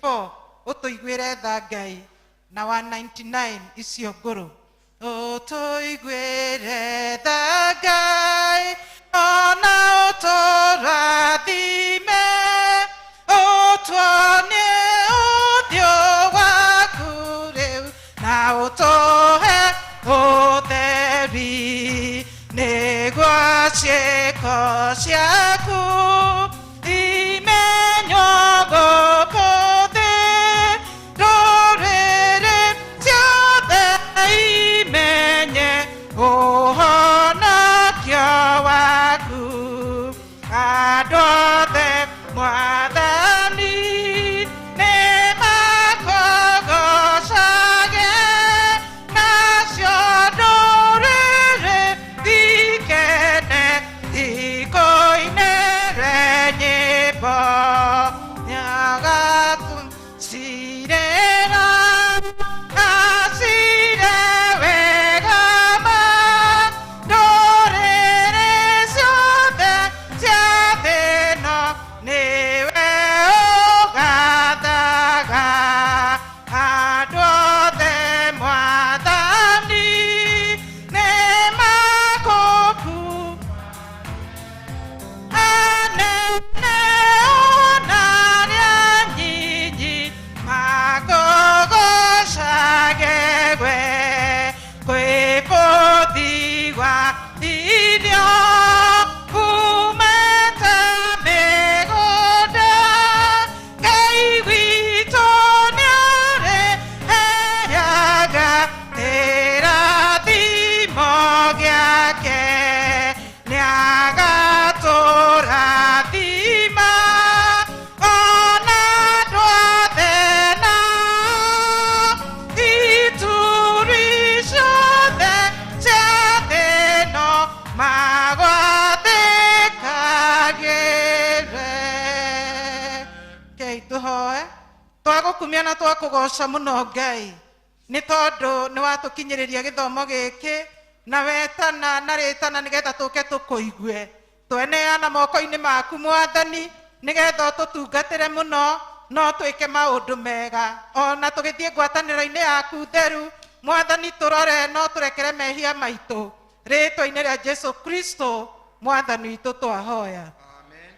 194 ũtũiguĩre tha Ngai na 199 icio ngũrũ. Ũtũiguĩre tha Ngai ona ũtũrathime, ũtuonie ũthiũ waku rĩu na ũtũhe ũtheri, nĩguo ciĩko ciaku imenywo gũkũ thĩ, ndũrĩrĩ ciothe imenye ũhonokio waku. Andũ othe Mwathani nĩmakũgoocage, nacio ndũrĩrĩ ikene ikũinĩre nyĩmbo. Nĩagatũcirĩra acire wega ma ndũrĩrĩ ciothe cia thĩ ĩno, nĩwe ũgathaga. Andũ othe Mwathani nĩmakũku anene ona arĩa anyinyi makũgoocage we, kwĩ bũthi wa irio umĩte mĩgũnda. Ngai witũ nĩarĩheaga kĩrathimo gĩake, nĩagatũrathima ona andũ othe nao ituri ciothe cia thĩ ĩno magwathĩkagĩre. Ngai tũhoe. Twagũkumia na twakũgoca mũno Ngai, nĩ tondũ nĩ watũkinyĩrĩria gĩthomo gĩkĩ na wetana na rĩtana nĩgetha tũke tũkũigue. Tweneana moko-inĩ maku Mwathani, nĩgetha ũtũtungatĩre mũno no twĩke maũndũ mega, ona tũgĩthiĩ ngwatanĩro-inĩ yaku theru Mwathani, tũrore no tũrekere mehia maitũ, rĩtwa-inĩ rĩa Jesu Kristo Mwathani witũ twahoya. Amen.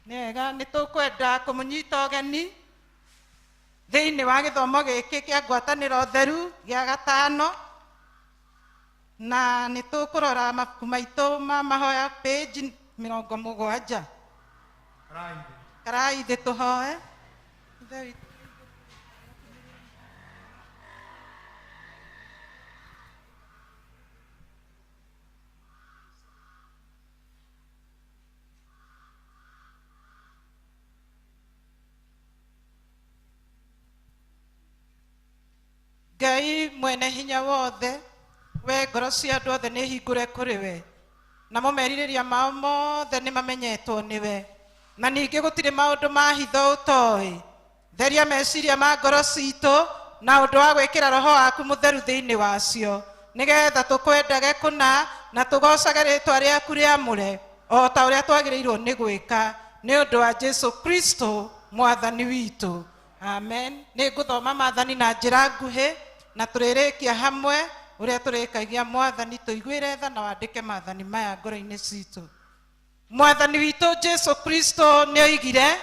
Nĩwega, nĩ tũkwenda kũmũnyita ũgeni thĩinĩ wa gĩthomo gĩkĩ kĩa ngwatanĩro theru gĩa gatano, na nĩ tũkũrora mabuku maitũ ma mahoya page 70. Karai thĩ tũhoe. Ithe witũ. Ngai mwene hinya wothe, we ngoro cia andũ othe nĩ hingũre kũrĩ we, namo merirĩria mao mothe nĩ mamenyetwo nĩwe, na ningĩ gũtirĩ maũndũ ma hitho ũtoĩ. Theria meciria ma ngoro citũ na ũndũ wa gwĩkĩra roho waku mũtheru thĩinĩ wacio, nĩgetha tũkwendage kũna na tũgoocage rĩtwa rĩaku rĩamũre o ta ũrĩa twagĩrĩirwo nĩ gwĩka, nĩ ũndũ wa Jesu Kristo Mwathani witũ. Amen. Nĩ ngũthoma maathani na njĩra nguhĩ na tũrĩrĩkia hamwe ũrĩa tũrĩkagia. Mwathani tũiguĩre tha na wandĩke maathani maya ngoro-inĩ citũ. Mwathani witũ Jesu Kristo nĩ oigire,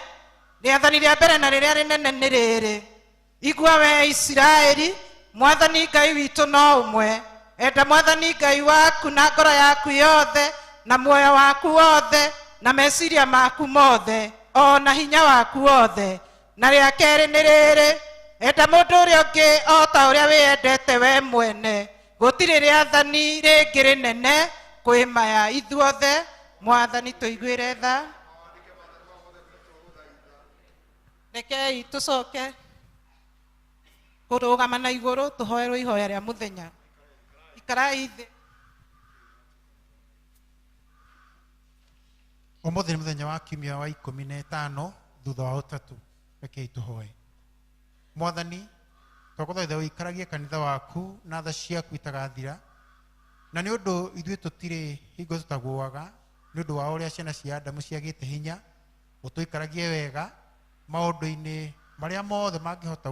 rĩathani rĩa mbere na rĩrĩa rĩnene nĩ rĩrĩ: igua we Isiraeli, Mwathani Ngai witũ no ũmwe. Enda Mwathani Ngai waku na ngoro yaku yothe na muoyo waku wothe na meciria maku mothe o na hinya waku wothe. Na rĩa kerĩ nĩ rĩrĩ: enda mũndũ ũrĩa ũngĩ o ta ũrĩa wĩyendete we mwene. Gũtirĩ rĩathani rĩngĩ rĩnene kwĩ maya. Ithuothe Mwathani tũiguĩre tha. Rekei tũcoke kũrũgama na igũrũ tũhoerwo ihoya rĩa mũthenya. Ikarai thĩ. Ũmũthĩ nĩ mũthenya wa kiumia wa 15 thutha wa ũtatũ. Rekei tũhoe. Mwathani, twagũthaitha ũikaragie kanitha waku na tha ciaku itagathira, na nĩ ũndũ ithuĩ tũtirĩ hingo tũtagũaga, nĩ ũndũ wa ũrĩa ciana cia Adamu ciagĩte hinya, ũtũikaragie wega maũndũ-inĩ Marĩa mothe mangĩhota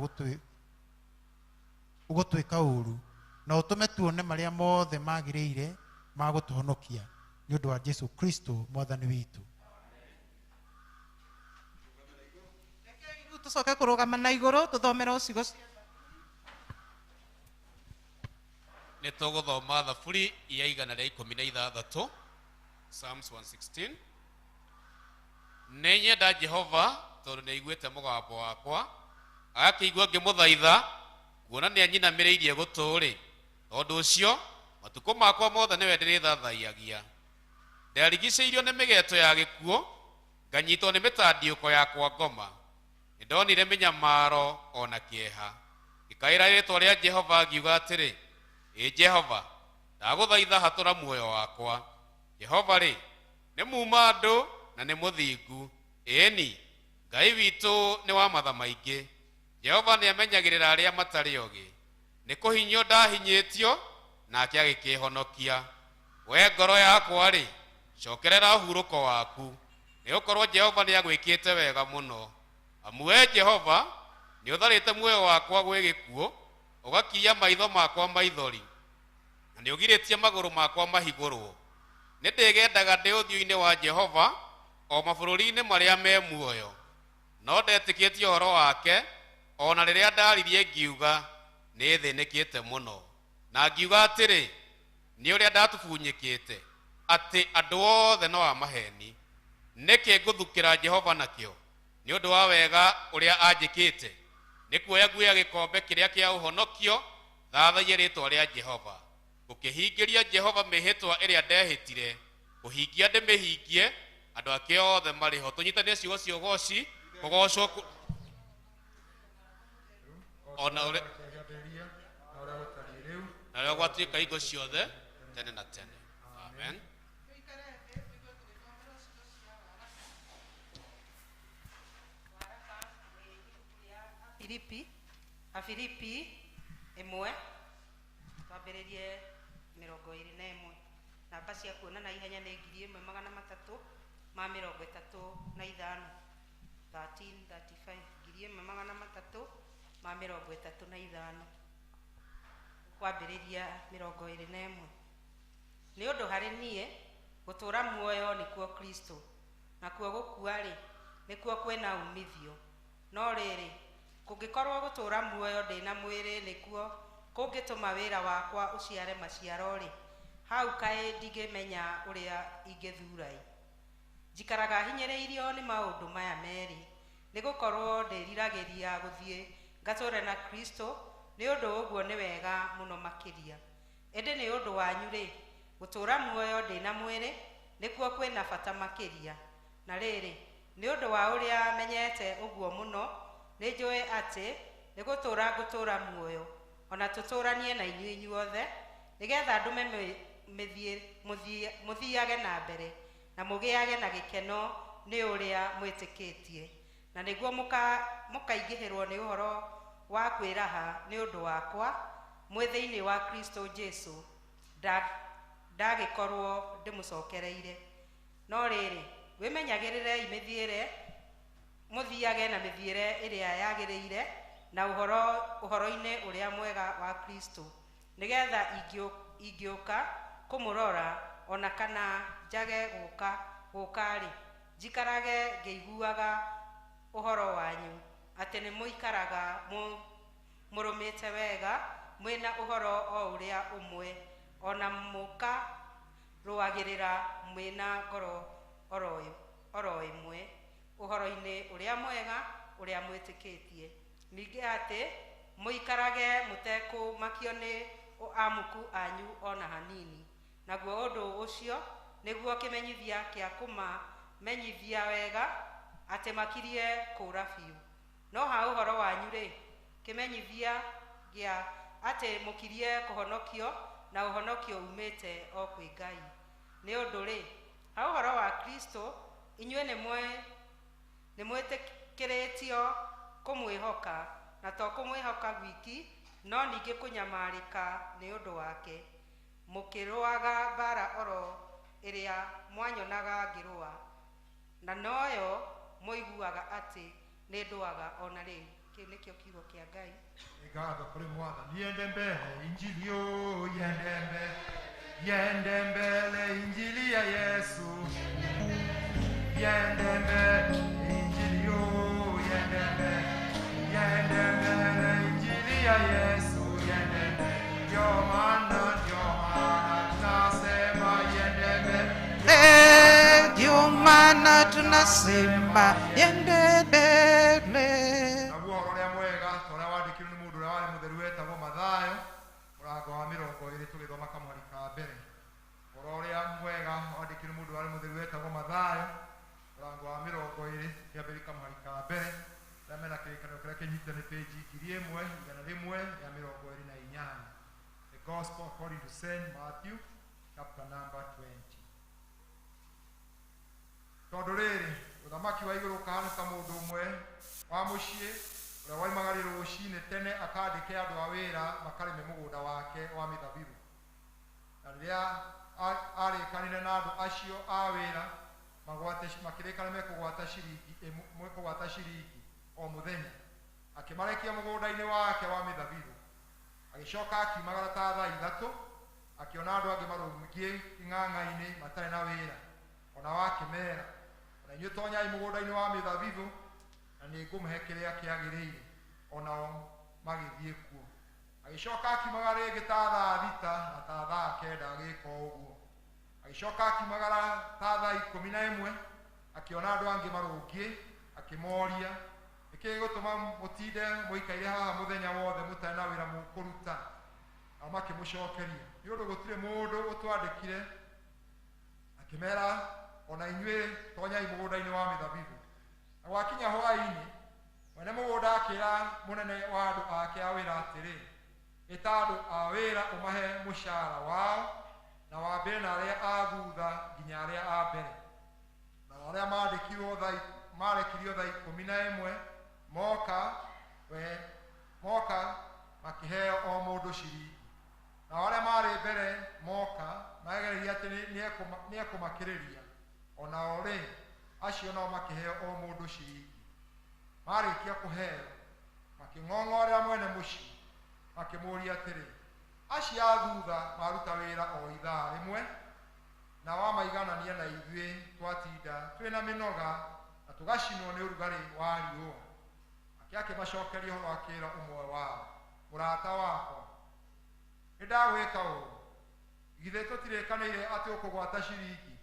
gũtwĩka ũũru, na ũtũme tuone marĩa mothe magĩrĩire ma gũtũhonokia nĩ ũndũ wa Jesu Kristo mwathani witũ. Rekei rĩu tũcoke kũrũgama na igũrũ tũthomerwo ciugo cia Nĩ tũgũthoma thaburi ya 116, Psalms 116. Nĩ nyenda Jehova tondũ nĩ aiguĩte mũgambo wakwa, agakĩigua ngĩmũthaitha, kuona nĩ anyinamĩrĩirie gũtũ-rĩ. Tondũ ũcio matukũ makwa mothe nĩwe ndĩrĩthathaiyagia. Ndarigicĩirio nĩ mĩgeto ya gĩkuũ, nganyitwo nĩ mĩtandiũko yakwa ngoma. Nĩ ndonire mĩnyamaro ona kĩeha. Ngĩkaĩra rĩĩtwa rĩa Jehova ngiuga atĩrĩ, Ĩ Jehova, ndagũthaitha hatũra muoyo wakwa. Jehova rĩ, nĩ muuma andũ na nĩ mũthingu. Ĩni, Ngai witũ nĩ wa matha maingĩ. Jehova nĩ amenyagĩrĩra arĩa matarĩ ogĩ. Nĩ kũhinyio ndahinyĩtio, nake agĩkĩhonokia. We ngoro yakwa rĩ, cokerera ũhurũko waku, nĩ gũkorwo Jehova nĩ agwĩkĩte wega mũno. Amu we Jehova nĩ ũtharĩte muoyo wakwa gwĩ gĩkuũ, ũgakiia maitho makwa maithori, na nĩ ũgirĩtie magũrũ makwa mahigũrwo. Nĩ ndĩgendaga ndĩ ũthiũ-inĩ wa Jehova o mabũrũri-inĩ marĩa me muoyo. No ndetĩkĩtie ũhoro wake, ona rĩrĩa ndaririe ngiuga nĩ thĩnĩkĩte mũno, na ngiuga atĩrĩ, nĩ ũrĩa ndatubunyĩkĩte, atĩ andũ othe no a maheni. Nĩkĩ ngũthukĩra Jehova nakĩo nĩ ũndũ wa wega ũrĩa anjĩkĩte? Nĩ kuoya nguoya gĩkombe kĩrĩa kĩa ũhonokio, thathaie rĩĩtwa rĩa Jehova. Ngũkĩhingĩria Jehova mĩhĩtwa ĩrĩa ndehĩtire, kũhingia ndĩmĩhingie, andũ ake othe marĩ ho. Tũnyitanie ciugo cia ũgoci, kũgocwo ona ũrĩa na ũrĩa gwatuĩka hingo ciothe tene na tene. Amen. Filipi, Afilipi 1, twambĩrĩrie 21. Namba cia kuonana ihenya nĩ 1335, 1335, 1335. Kwambĩrĩria 21. Nĩ ũndũ harĩ niĩ gũtũũra muoyo nĩkuo Kristo, nakuo gũkua-rĩ nĩkuo kwĩna umithio. No rĩrĩ, kũngĩkorwo gũtũũra muoyo ndĩna mwĩrĩ nĩkuo kũngĩtũma wĩra wakwa ũciare maciaro-rĩ, hau kaĩ ndingĩmenya ũrĩa ingĩthuura-ĩ. Njikaraga hinyĩrĩirio nĩ maũndũ maya merĩ, nĩgũkorwo ndĩriragĩria gũthiĩ ngatũũre na Kristo, nĩ ũndũ ũguo nĩ wega mũno makĩria. Ĩndĩ nĩ ũndũ wanyu-rĩ, gũtũũra muoyo ndĩna mwĩrĩ nĩkuo kwĩna bata makĩria. Na rĩrĩ, nĩ ũndũ wa ũrĩa menyete ũguo mũno, nĩ njũĩ atĩ nĩ gũtũũra ngũtũũra muoyo, ona tũtũũranie na inyuĩ inyuothe, nĩgetha ndũme mũthiage na mbere na mũgĩage na gĩkeno nĩ ũrĩa mwĩtĩkĩtie, na nĩguo mũkaingĩhĩrwo nĩ ũhoro wa kwĩraha nĩ ũndũ wakwa mwĩ thĩinĩ wa Kristo Jesu, ndagĩkorwo ndĩmũcokereire. No rĩrĩ, wĩmenyagĩrĩrei mĩthiĩre, mũthiage na mĩthiĩre ĩrĩa yagĩrĩire na ũhoro-inĩ ũrĩa mwega wa Kristo, nĩgetha ingĩũka kũmũrora ona kana njage gũka-rĩ, njikarage ngĩiguaga ũhoro wanyu, atĩ nĩ mũikaraga mũrũmĩte wega, mwĩna ũhoro o ũrĩa ũmwe, ona mũkarũagĩrĩra mwĩna ngoro oro ĩmwe ũhoro-inĩ ũrĩa mwega ũrĩa mwĩtĩkĩtie. Ningĩ atĩ mũikarage mũtekũmakio nĩ amuku anyu ona hanini, naguo ũndũ ũcio nĩguo kĩmenyithia kĩa kũmamenyithia wega atĩ makirie kũũra biũ. No ha ũhoro wanyu-rĩ, kĩmenyithia gĩa atĩ mũkirie kũhonokio, na ũhonokio umĩte o kwĩ Ngai. Nĩ ũndũ-rĩ, ha ũhoro wa Kristo, inyuĩ nĩ mwĩtĩkĩrĩtio kũmwĩhoka, na to kũmwĩhoka gwiki, no ningĩ kũnyamarĩka nĩ ũndũ wake, mũkĩrũaga mbara oro ĩrĩa mwanyonaga ngĩrũa, na noyo mũiguaga atĩ Nĩ ndũaga ona rĩu. Kĩu nĩkĩo kiugo kĩa Ngai. Ngatho kũrĩ Mwathani. Yende mbere injili, oh, yende mbere, yende mbere injili ya Yesu, yende mbere injili, oh, yende mbere, yende mbere injili ya Yesu, yende mbere. Ndio maana, ndio maana tunasema yende mbere. Eh, ndio maana tunasema yende mbele. Naguo ũhoro ũrĩa mwega ta ũrĩa wandĩkirwo nĩ mũndũ ũrĩa warĩ mũtheru wetagwo Mathayo, mũrango wa 20, tũgĩthoma kamũhari ka mbere. Ũhoro ũrĩa mwega wandĩkirwo nĩ mũndũ warĩ mũtheru wetagwo Mathayo, mũrango wa 20, kĩambĩrĩria kamũhari ka mbere. Arĩa mena kĩrĩkanĩro kĩrĩa kĩnyite nĩ pĩnji 1128. The Gospel according to Saint Matthew, chapter number 20. Tondũ rĩrĩ, ũthamaki wa igũrũ ũkahana ta mũndũ ũmwe wa mũciĩ ũrĩa waimagarire rũcinĩ tene akandĩke andũ a wĩra makarĩme mũgũnda wake wa mĩthabibũ. Na rĩrĩa arĩkanire na andũ acio a wĩra, magwate, makĩrĩkana mekũgwata ciringi mekũgwata ciringi o mũthenya, akĩmarekia mũgũnda-inĩ wake wa mĩthabibũ. Agĩcoka akiumagara ta thaa 3, akĩona andũ angĩ marũngiĩ ing'ang'a-inĩ matarĩ na wĩra. Ona wakĩmera, ona inyuĩ tonyai mũgũnda-inĩ wa mĩthabibũ, na nĩngũmũhe kĩrĩa kĩagĩrĩire. Onao magĩthiĩ kuo. Agĩcoka akiumagara rĩngĩ ta thaa 6 na ta thaa 9 agĩka o ũguo. Agĩcoka akiumagara ta thaa 11, akĩona andũ angĩ marũngiĩ, akĩmoria, nĩkĩĩ gĩgũtũma mũtinde mũikaire haha mũthenya wothe mũtarĩ na wĩra mũkũruta? Nao makĩmũcokeria, nĩ ũndũ gũtirĩ mũndũ ũtwandĩkire. Akĩmera, ona inyuĩ tonyai mũgũnda-inĩ wa mĩthabibũ. Na gwakinya hwaĩ-inĩ, mwene mũgũnda akĩra mũnene wa andũ ake a wĩra atĩrĩ, ĩta andũ a wĩra ũmahe mũcara wao, na wambĩre na arĩa a thutha nginya arĩa a mbere. Na arĩa marekirio thaa 11 moka, we moka makĩheo o mũndũ ciringi. Na arĩa marĩ mbere moka magereria atĩ nĩekũmakĩrĩria, onao rĩ, acio nao makĩheo o mũndũ ciringi. Marĩkia kũheo, makĩng'ong'orera mwene mũciĩ, makĩmũũria atĩrĩ, acio a thutha maruta wĩra o ithaa rĩmwe, na wamaiganania na ithuĩ twatinda twĩna mĩnoga na tũgacinwo nĩ ũrugarĩ wa riũa. Nake akĩmacokeria ũhoro akĩĩra ũmwe wao, mũrata wakwa, nĩndagwĩka ũũ, githĩ tũtirĩkanĩire atĩ ũkũgwata ciringi?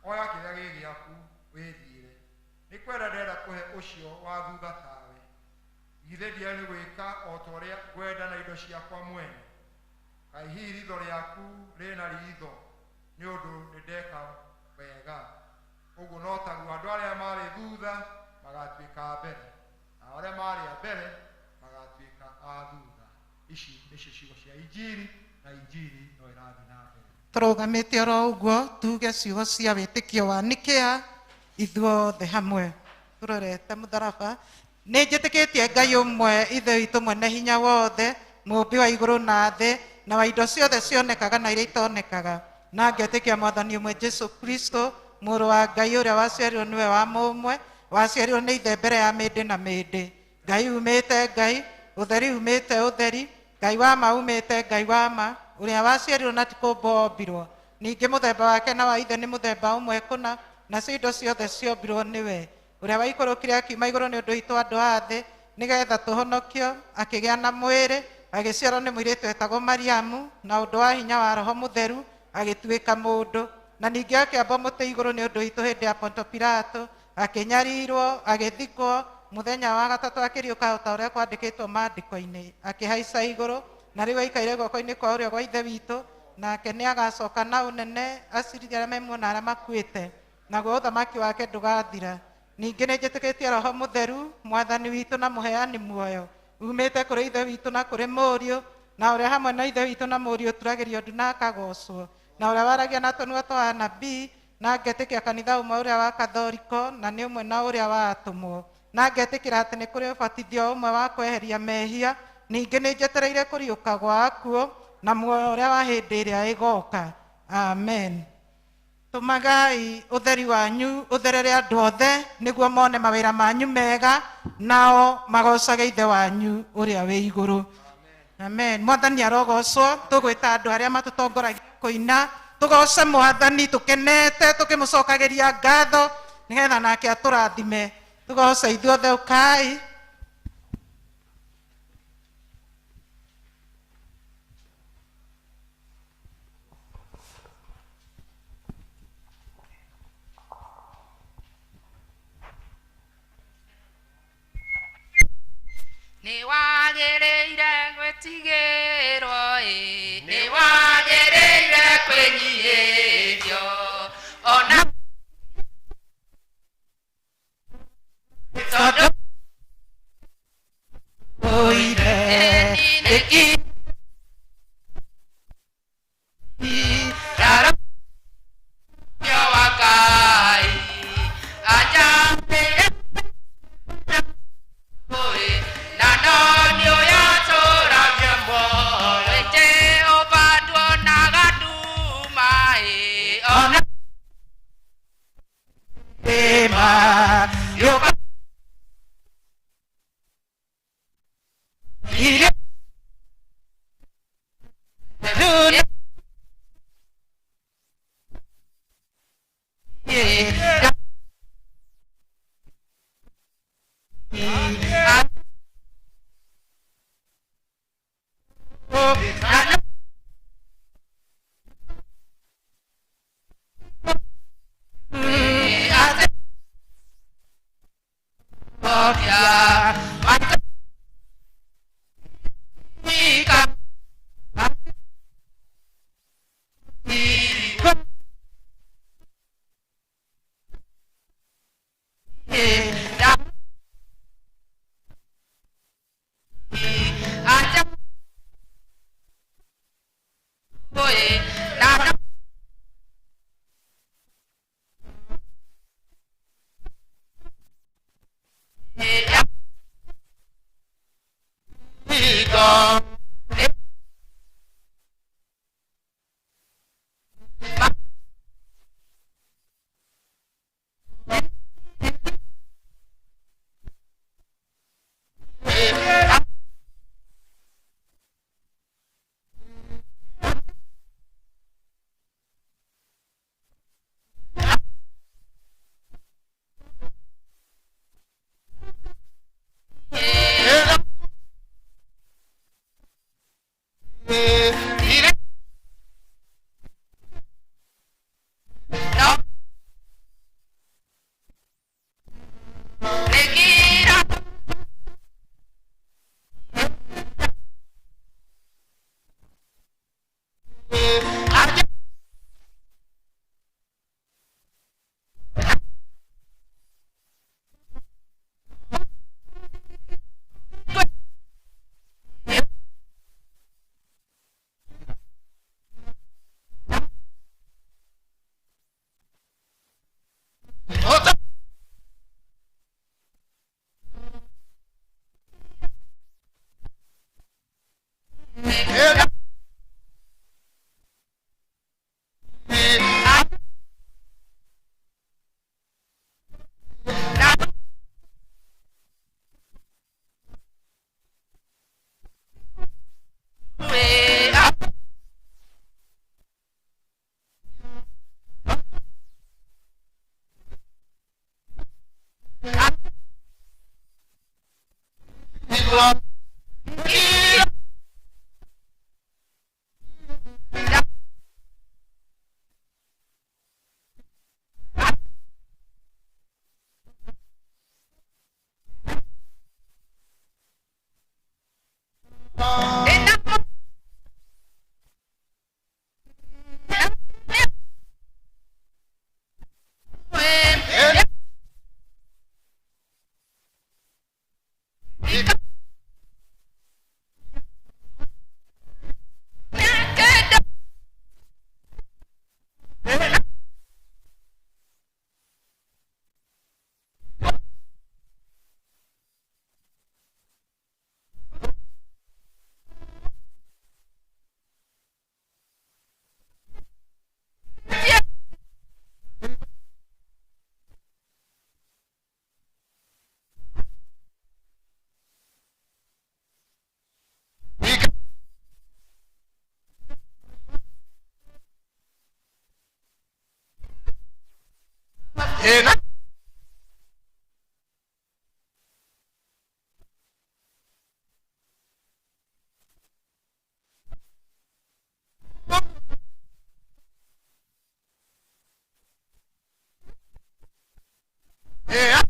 Oya kĩrĩa gĩ gĩaku wĩthiĩre. Nĩ kwenda ndĩrenda kũhe ũcio wa thutha tawe. Githĩ ndiagĩrĩirwo nĩ gwĩka o ta ũrĩa ngwenda na indo ciakwa mwene? Kaĩ hihi riitho rĩaku rĩna riitho nĩ ũndũ nĩndeka wega? Ũguo no taguo andũ arĩa marĩ thutha magatuĩka a mbere, na arĩa marĩ a mbere magatuĩka a thutha. Ici nĩcio ciugo cia Injiri, na Injiri no ĩrathiĩ na mbere. Tũrũgamĩte oro ũguo tuge ciugo cia wĩtĩkio wa Nikea ithuothe hamwe tũrorete mũtharaba. Nĩ njĩtĩkĩtie Ngai ũmwe, Ithe witũ mwene hinya wothe, mũũmbi wa igũrũ na thĩ, na wa indo ciothe cionekaga na iria itonekaga. Na ngetĩkia Mwathani ũmwe Jesũ Kristo, mũrũ wa Ngai ũrĩa waciarirwo nĩwe wa mũmwe, waciarirwo nĩ Ithe mbere ya mĩndĩ na mĩndĩ. Ngai umĩte Ngai, ũtheri umĩte ũtheri, Ngai wa ma umĩte Ngai wa ma, ũrĩa waciarirwo na ti kũũmbwo ombirwo. Ningĩ mũthemba wake na wa Ithe nĩ mũthemba ũmwe kũna, nacio indo ciothe ciombirwo nĩwe. Ũrĩa waikũrũkire akiuma igũrũ nĩ ũndũ witũ andũ a thĩ, nĩgetha tũhonokio, akĩgĩa na mwĩrĩ, agĩciarwo nĩ mũirĩtu wetagwo Mariamu, na ũndũ wa hinya wa Roho Mũtheru agĩtuĩka mũndũ. Na ningĩ akĩambwo mũtĩ igũrũ nĩ ũndũ witũ hĩndĩ ya Ponto Pilato, akĩnyarirwo, agĩthikwo, mũthenya wa gatatũ akĩriũka o ta ũrĩa kwandĩkĩtwo maandĩko-inĩ, akĩhaica igũrũ, na rĩu aikaire guoko-inĩ kwa ũrĩo gwa Ithe witũ, nake nĩagacoka na ũnene acirithie arĩa me muoyo na arĩa makuĩte, naguo ũthamaki wake ndũgathira. Ningĩ nĩnjĩtĩkĩtie Roho Mũtheru, Mwathani witũ na mũheani muoyo, umĩte kũrĩ Ithe witũ na kũrĩ Mũriũ, na ũrĩa hamwe na Ithe witũ na Mũriũ ũturagĩrio ndu na akagocwo, na ũrĩa waragia na tũnua twa anabii, na ngetĩkia kanitha ũmwe ũrĩa wa Kathoriko, na nĩ ũmwe na ũrĩa wa atũmwo, na ngetĩkĩra atĩ nĩ kũrĩ ũbatithio ũmwe wa kweheria mehia, ningĩ nĩnjetereire kũriũka gwa akuũ na muoyo ũrĩa wa hĩndĩ ĩrĩa ĩgoka. Amen. Tũmagai ũtheri wanyu ũtherere andũ othe nĩguo mone mawĩra manyu mega nao magocage ithe wanyu ũrĩa wĩ igũrũ. Amen. Mwathani arogocwo. Tũgwĩta andũ arĩa matũtongoragia kũina tũgoce mwathani tũkenete tũkĩmũcokagĩria ngatho nĩgetha nake atũrathime. Tũgoce ithuothe ũkai. Nĩ wagĩrĩire gwĩtigĩrwo ĩ, nĩ wagĩrĩire kwĩnyihĩrio ona tondũ Oire nĩkĩ wa Ngai anjambĩre na no nĩũyatũragia muoyo. Jehova nduonaga nduma ĩ, ona ema yoka ire Duna Ĩna Ĩ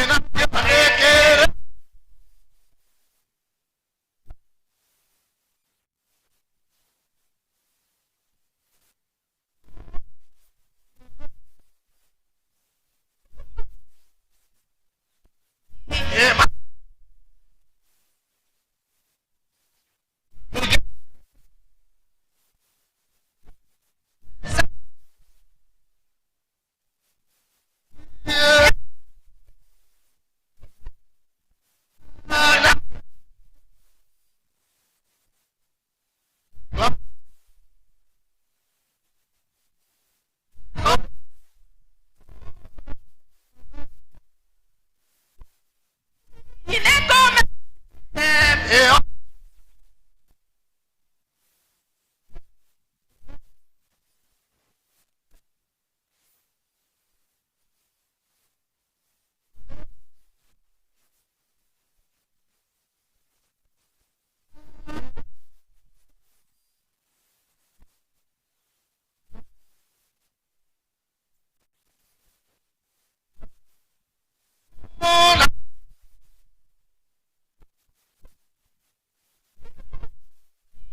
Ĩna ĩkĩrĩ Ĩ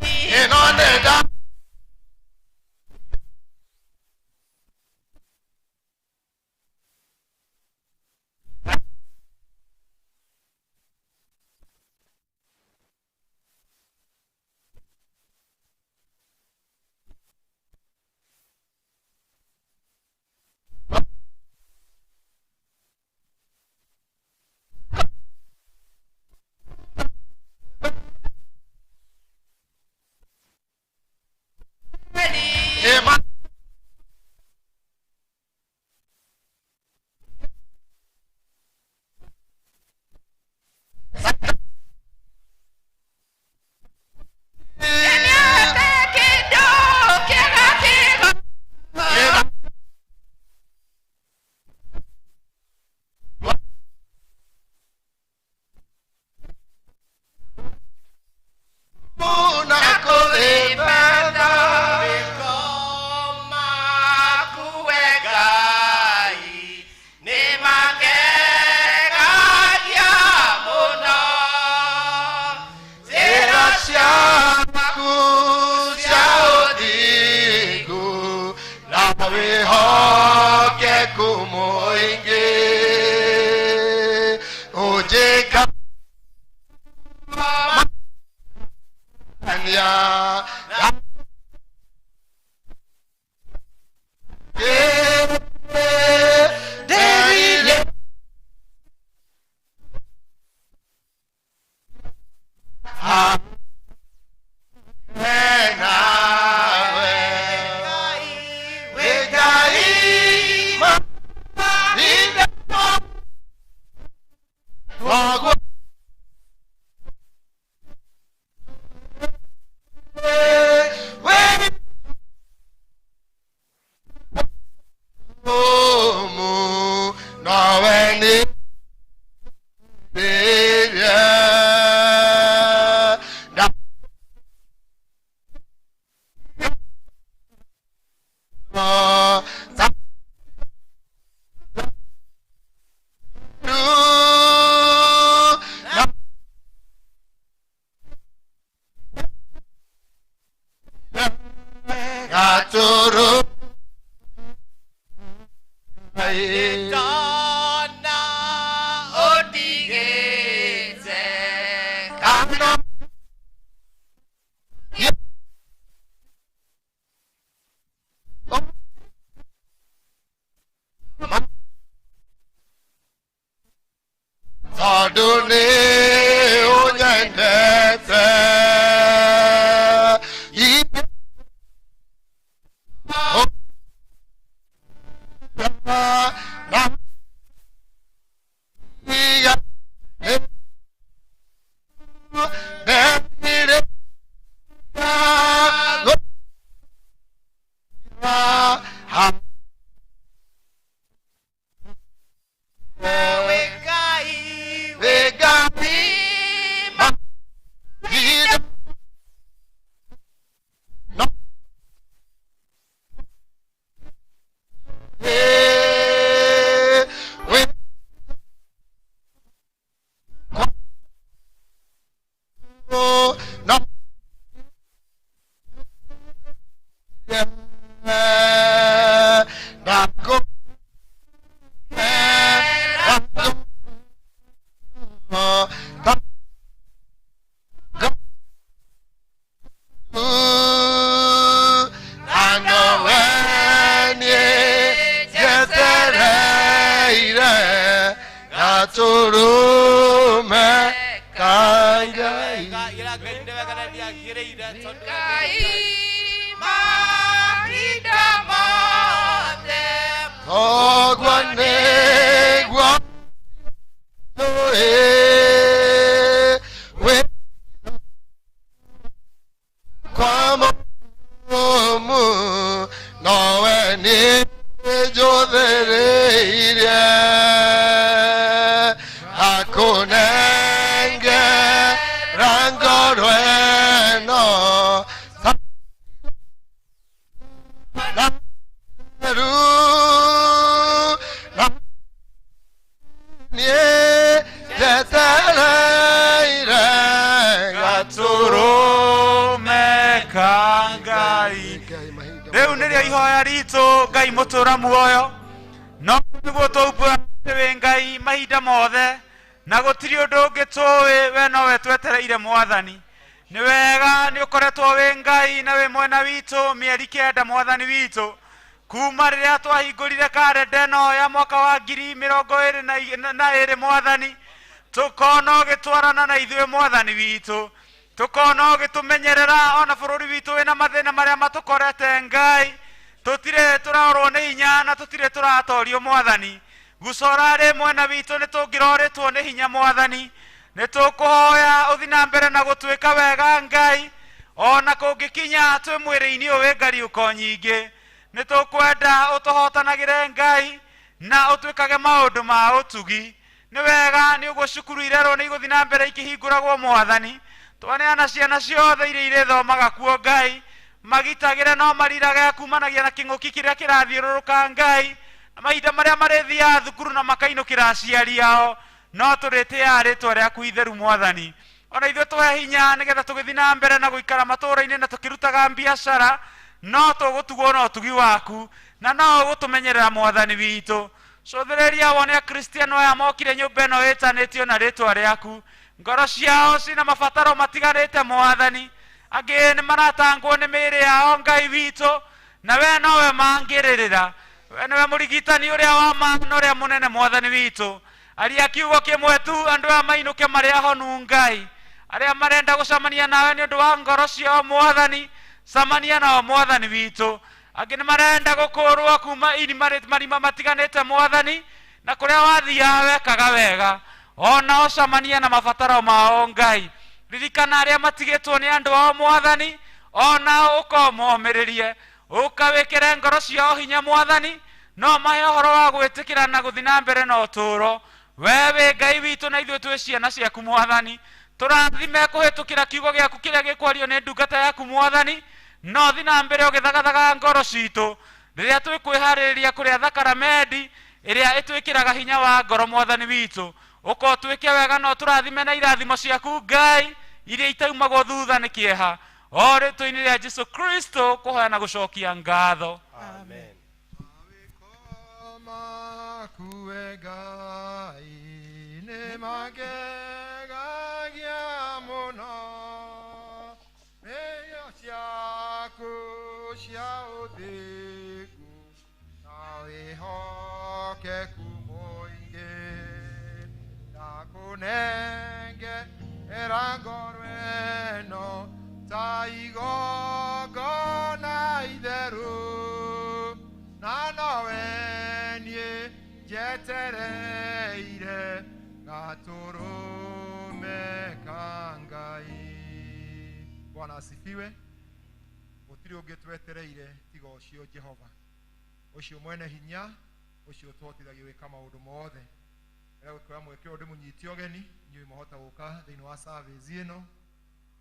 Ĩ Ĩno nĩ nda Ĩ ma Ĩ na kũrĩ bata Njĩra ciaku cia ũthingu na wĩhokeku mũingĩ ũnjĩka ania Ndĩrirĩ nawe wĩ Ngai mahinda waguo wĩ mũmu nowe nĩ rĩrĩa Gatũrũ Ndona ũndigĩte Kana Tondũ nĩ ũnyendete ka Ngai mahinda mothe Togwa nĩguo wĩ kwa mũrũmu nowe nĩ njũthĩrĩirie akũnengera ngoro ĩno theru na niĩ njetereire gatũrũme ka Ngai. Rĩu nĩrĩo ihoya ritũ Ngai mũtũra muoyo no nĩguo tũumbũra atĩ wĩ Ngai mahinda mothe na gũtirĩ ũndũ ũngĩ tũĩ we nowe twetereire mwathani. Nĩ wega nĩ ũkoretwo wĩ Ngai na wĩ mwena witũ mĩeri 9 mwathani witũ kuma rĩrĩa twahingũrire karenda ĩno ya mwaka wa 2022 mwathani tũkona ũgĩtwarana na ithuĩ mwathani witũ tũkona ũgĩtũmenyerera ona bũrũri witũ wĩna mathĩna marĩa matũkorete Ngai tũtirĩ tũraorwo nĩ hinya na tũtirĩ tũratorio mwathani gucora rĩ mwena witũ nĩ tũngĩrorĩtwo nĩ hinya mwathani nĩ tũkũhoya ũthi na mbere na gũtuĩka wega Ngai ona kũngĩkinya twĩ mwĩrĩ-inĩ ũyũ wĩ ngariũko nyingĩ nĩ tũkwenda ũtũhotanagĩre Ngai na ũtwĩkage maũndũ ma ũtugi. Nĩ wega nĩ ũguo cukuru irerwo nĩ igũthiĩ na mbere ikĩhingũragwo mwathani twaneana ciana ciothe iria irĩthomaga kuo Ngai magitagĩre no marirage kumanagia na kĩng'ũki kĩrĩa kĩrathiũrũrũka Ngai na mahinda marĩa marĩthiaga thukuru na makainũkĩra aciari ao no tũrĩtĩaga rĩtwa rĩaku itheru mwathani. Ona ithuĩ tũhe hinya nĩgetha tũgĩthiĩ na mbere na gũikara matũũra-inĩ na tũkĩrutaga biacara no tũgũtugwo na ũtugi waku na no ũgũtũmenyerera mwathani witũ. Cũthĩrĩria wone akristiano aya mokire nyũmba ĩno ĩtanĩtio na rĩtwa rĩaku ngoro ciao cina mabataro matiganĩte mwathani angĩ nĩ maratangwo nĩ mĩĩrĩ yao Ngai witũ na we nowe mangĩrĩrĩra we nĩwe mũrigitani ũrĩa wa ma na ũrĩa mũnene mwathani witũ. Aria kiugo kĩmwe tu andũ aya mainũke marĩ ahonu Ngai arĩa marenda gũcemania nawe nĩ ũndũ wa ngoro ciao mwathani cemania nao mwathani witũ. Angĩ nĩ marenda gũkũrwo kuma ini marima matiganĩte mwathani na kũrĩa wathiaga wekaga wega onao cemania na mabataro mao Ngai. Ririkana arĩa matigĩtwo nĩ andũ ao mwathani onao ũkomomĩrĩrie ũkawĩkĩre ngoro ciao hinya mwathani no mahe ũhoro wa gwĩtĩkĩra na gũthiĩ na mbere na ũtũũro. We wĩ Ngai witũ na ithuĩ twĩ ciana ciaku mwathani tũrathime kũhĩtũkĩra kiugo gĩaku kĩrĩa gĩkwario nĩ ndungata yaku mwathani no thiĩ na mbere ũgĩthagathaga ngoro citũ rĩrĩa twĩkwĩharĩrĩria kũrĩa thakaramendi ĩrĩa ĩtwĩkĩraga hinya wa ngoro mwathani witũ ũkotwĩke wega no tũrathime na irathimo ciaku Ngai iria itaumagwo thutha nĩ kĩeha o rĩtwa-inĩ rĩa Jesu Kristo kũhoya na gũcokia ngatho. Amen. Makuwe Ngai nĩ mangegagia mũno mĩio ciaku cia ũthingu na wĩhokeku mũingĩ ndakũnengera ngoro ĩno ta igongona itheru na nowe niĩ njetereire gatũrũme ka Ngai. Bwana asifiwe. Gũtirĩ ũngĩ twetereire tiga ũcio Jehova ũcio mwene hinya ũcio ũtũhotithagia gwĩka maũndũ mothe. Rĩrĩa gũkĩoya mweke ũyũ ndĩmũnyite ũgeni inyuĩ mwahota gũka thĩinĩ wa service ĩno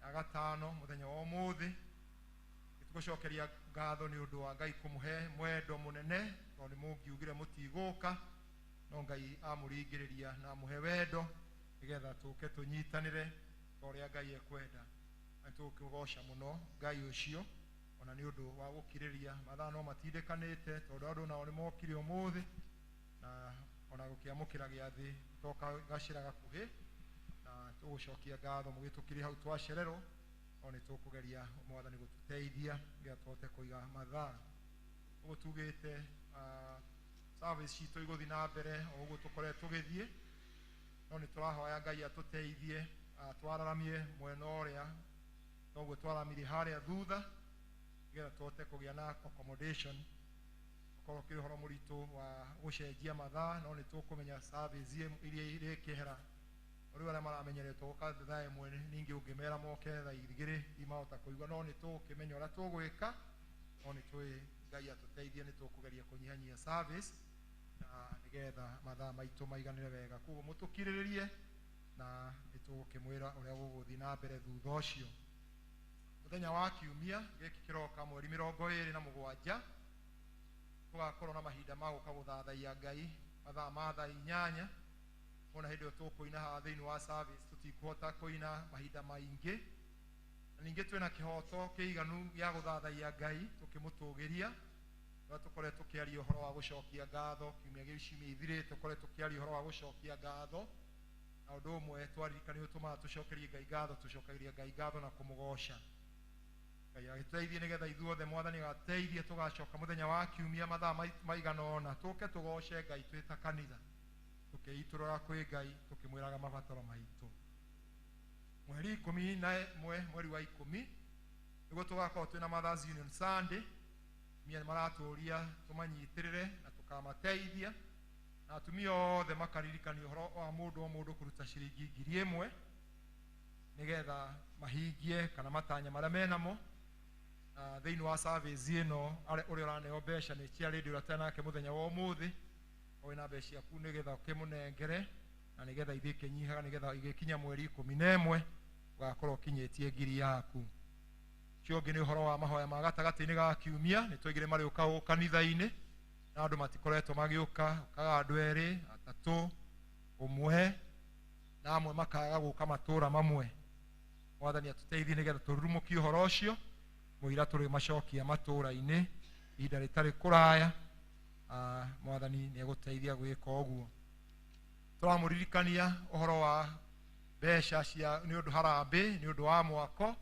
ya gatano mũthenya wa ũmũthĩ. Nĩtũgũcokeria ngatho nĩ ũndũ wa Ngai kũmũhe mwendo mũnene tondũ nĩ mũngiugire mũtigũka no Ngai amũringĩrĩria na amũhe wendo nĩgetha tũke tũnyitanĩre ta ũrĩa Ngai ekwenda. Na nĩtũgũkĩgoca mũno Ngai ũcio ona nĩ ũndũ wa gũkirĩrĩria mathaa no matindĩkanĩte tondũ andũ nao nĩ mokire ũmũthĩ na ona gũkĩamũkĩra gĩathĩ toka gacĩra gakuhĩ na tũgũcokia ngatho mũgĩtũkĩrie hau twacererwo no nĩ tũkũgeria mwathani gũtũteithia nĩgetha tũhote kũiga mathaa. Ũguo tugĩte service citũ igũthiĩ na mbere o ũguo tũkoretwo tũgĩthiĩ no nĩ tũrahoya Ngai atũteithie Twararamie mwena ũrĩa noguo twaramirie harĩa thutha nĩgetha tũhote kũgĩa na accommodation. Ũkorwo kĩrĩ ũhoro mũritũ wa gũcenjia mathaa, no nĩ tũkũmenya service iria irĩkĩhera. Rĩu arĩa maramenyeretwo gũka thaa 1 ningĩ ũngĩmera moke thaa 2 imahota kũigua, no nĩ tũgũkĩmenya ũrĩa tũgwĩka, no nĩ tũĩ Ngai atũteithie nĩ tũkũgeria kũnyihanyihia service na nĩgetha mathaa maitũ maiganĩre wega. Koguo mũtũkirĩrĩrie na nĩ tũgũkĩmwĩra ũrĩa gũgũthiĩ na mbere thutha ũcio. Mũthenya wa kiumia gĩkĩ kĩroka mweri 27 tũgakorwo na mahinda ma gũka gũthathaiya Ngai mathaa ma thaa 8. Ona hĩndĩ ĩyo tũkũina haha thĩinĩ wa service tũtikũhota kũina mahinda maingĩ, na ningĩ twĩna kĩhoto kĩiganu gĩa gũthathaiya Ngai tũkĩmũtũgĩria. Rĩrĩa tũkoretwo tũkĩaria ũhoro wa gũcokia ngatho kiumia gĩkĩ ciumia ithirĩte, tũkoretwo tũkĩaria ũhoro wa gũcokia ngatho, na ũndũ ũmwe twaririkanire ũtũmaga tũcokerie Ngai ngatho, tũcokagĩria Ngai ngatho na kũmũgoca. Ngai agĩtũteithie nĩgetha ithuothe Mwathani agateithie tũgacoka mũthenya wa kiumia mathaa maigana ũna tũke tũgoce Ngai twĩ ta kanitha, tũkĩitũrũra kwĩ Ngai tũkĩmwĩraga mabataro maitũ. Mweri 11 mweri wa 10 nĩguo tũgakorwo twĩna Mothers Union Sunday. Atumia nĩmaratũria tũmanyitĩrĩre na tũkamateithia, na atumia othe makaririkanio ũhoro wa mũndũ o mũndũ kũruta ciringi 1000 nĩgetha mahingie kana matanya marĩa menamo. Na thĩinĩ wa service ĩno ũrĩa ũraneo mbeca nĩ chair lady ũrĩa tũrĩ nake mũthenya wa ũmũthĩ, ũrĩ na mbeca ciaku nĩgetha ũkĩmũnengere na nĩgetha ithiĩ ikĩnyihaga nĩgetha igĩkinya mweri 11 ũgakorwo ũkinyĩtie 1000 yaku. Ũcio ũngĩ nĩ ũhoro wa mahoya ma gatagatĩ-inĩ ga kiumia, nĩ twaigire marĩũka gũkũ kanitha-inĩ na andũ matikoretwo magĩũka, ũkaga andũ erĩ atatũ ũmwe, na amwe makaga gũka matũra mamwe. Mwathani atũteithie nĩgetha tũrurumũkie ũhoro ũcio mũira tũrĩ macokia matũra-inĩ ihinda rĩtarĩ kũraya. Mwathani nĩ egũteithia gwĩka ũguo. Tũramũririkania ũhoro wa mbeca cia nĩ ũndũ harambĩ nĩ ũndũ wa mwako,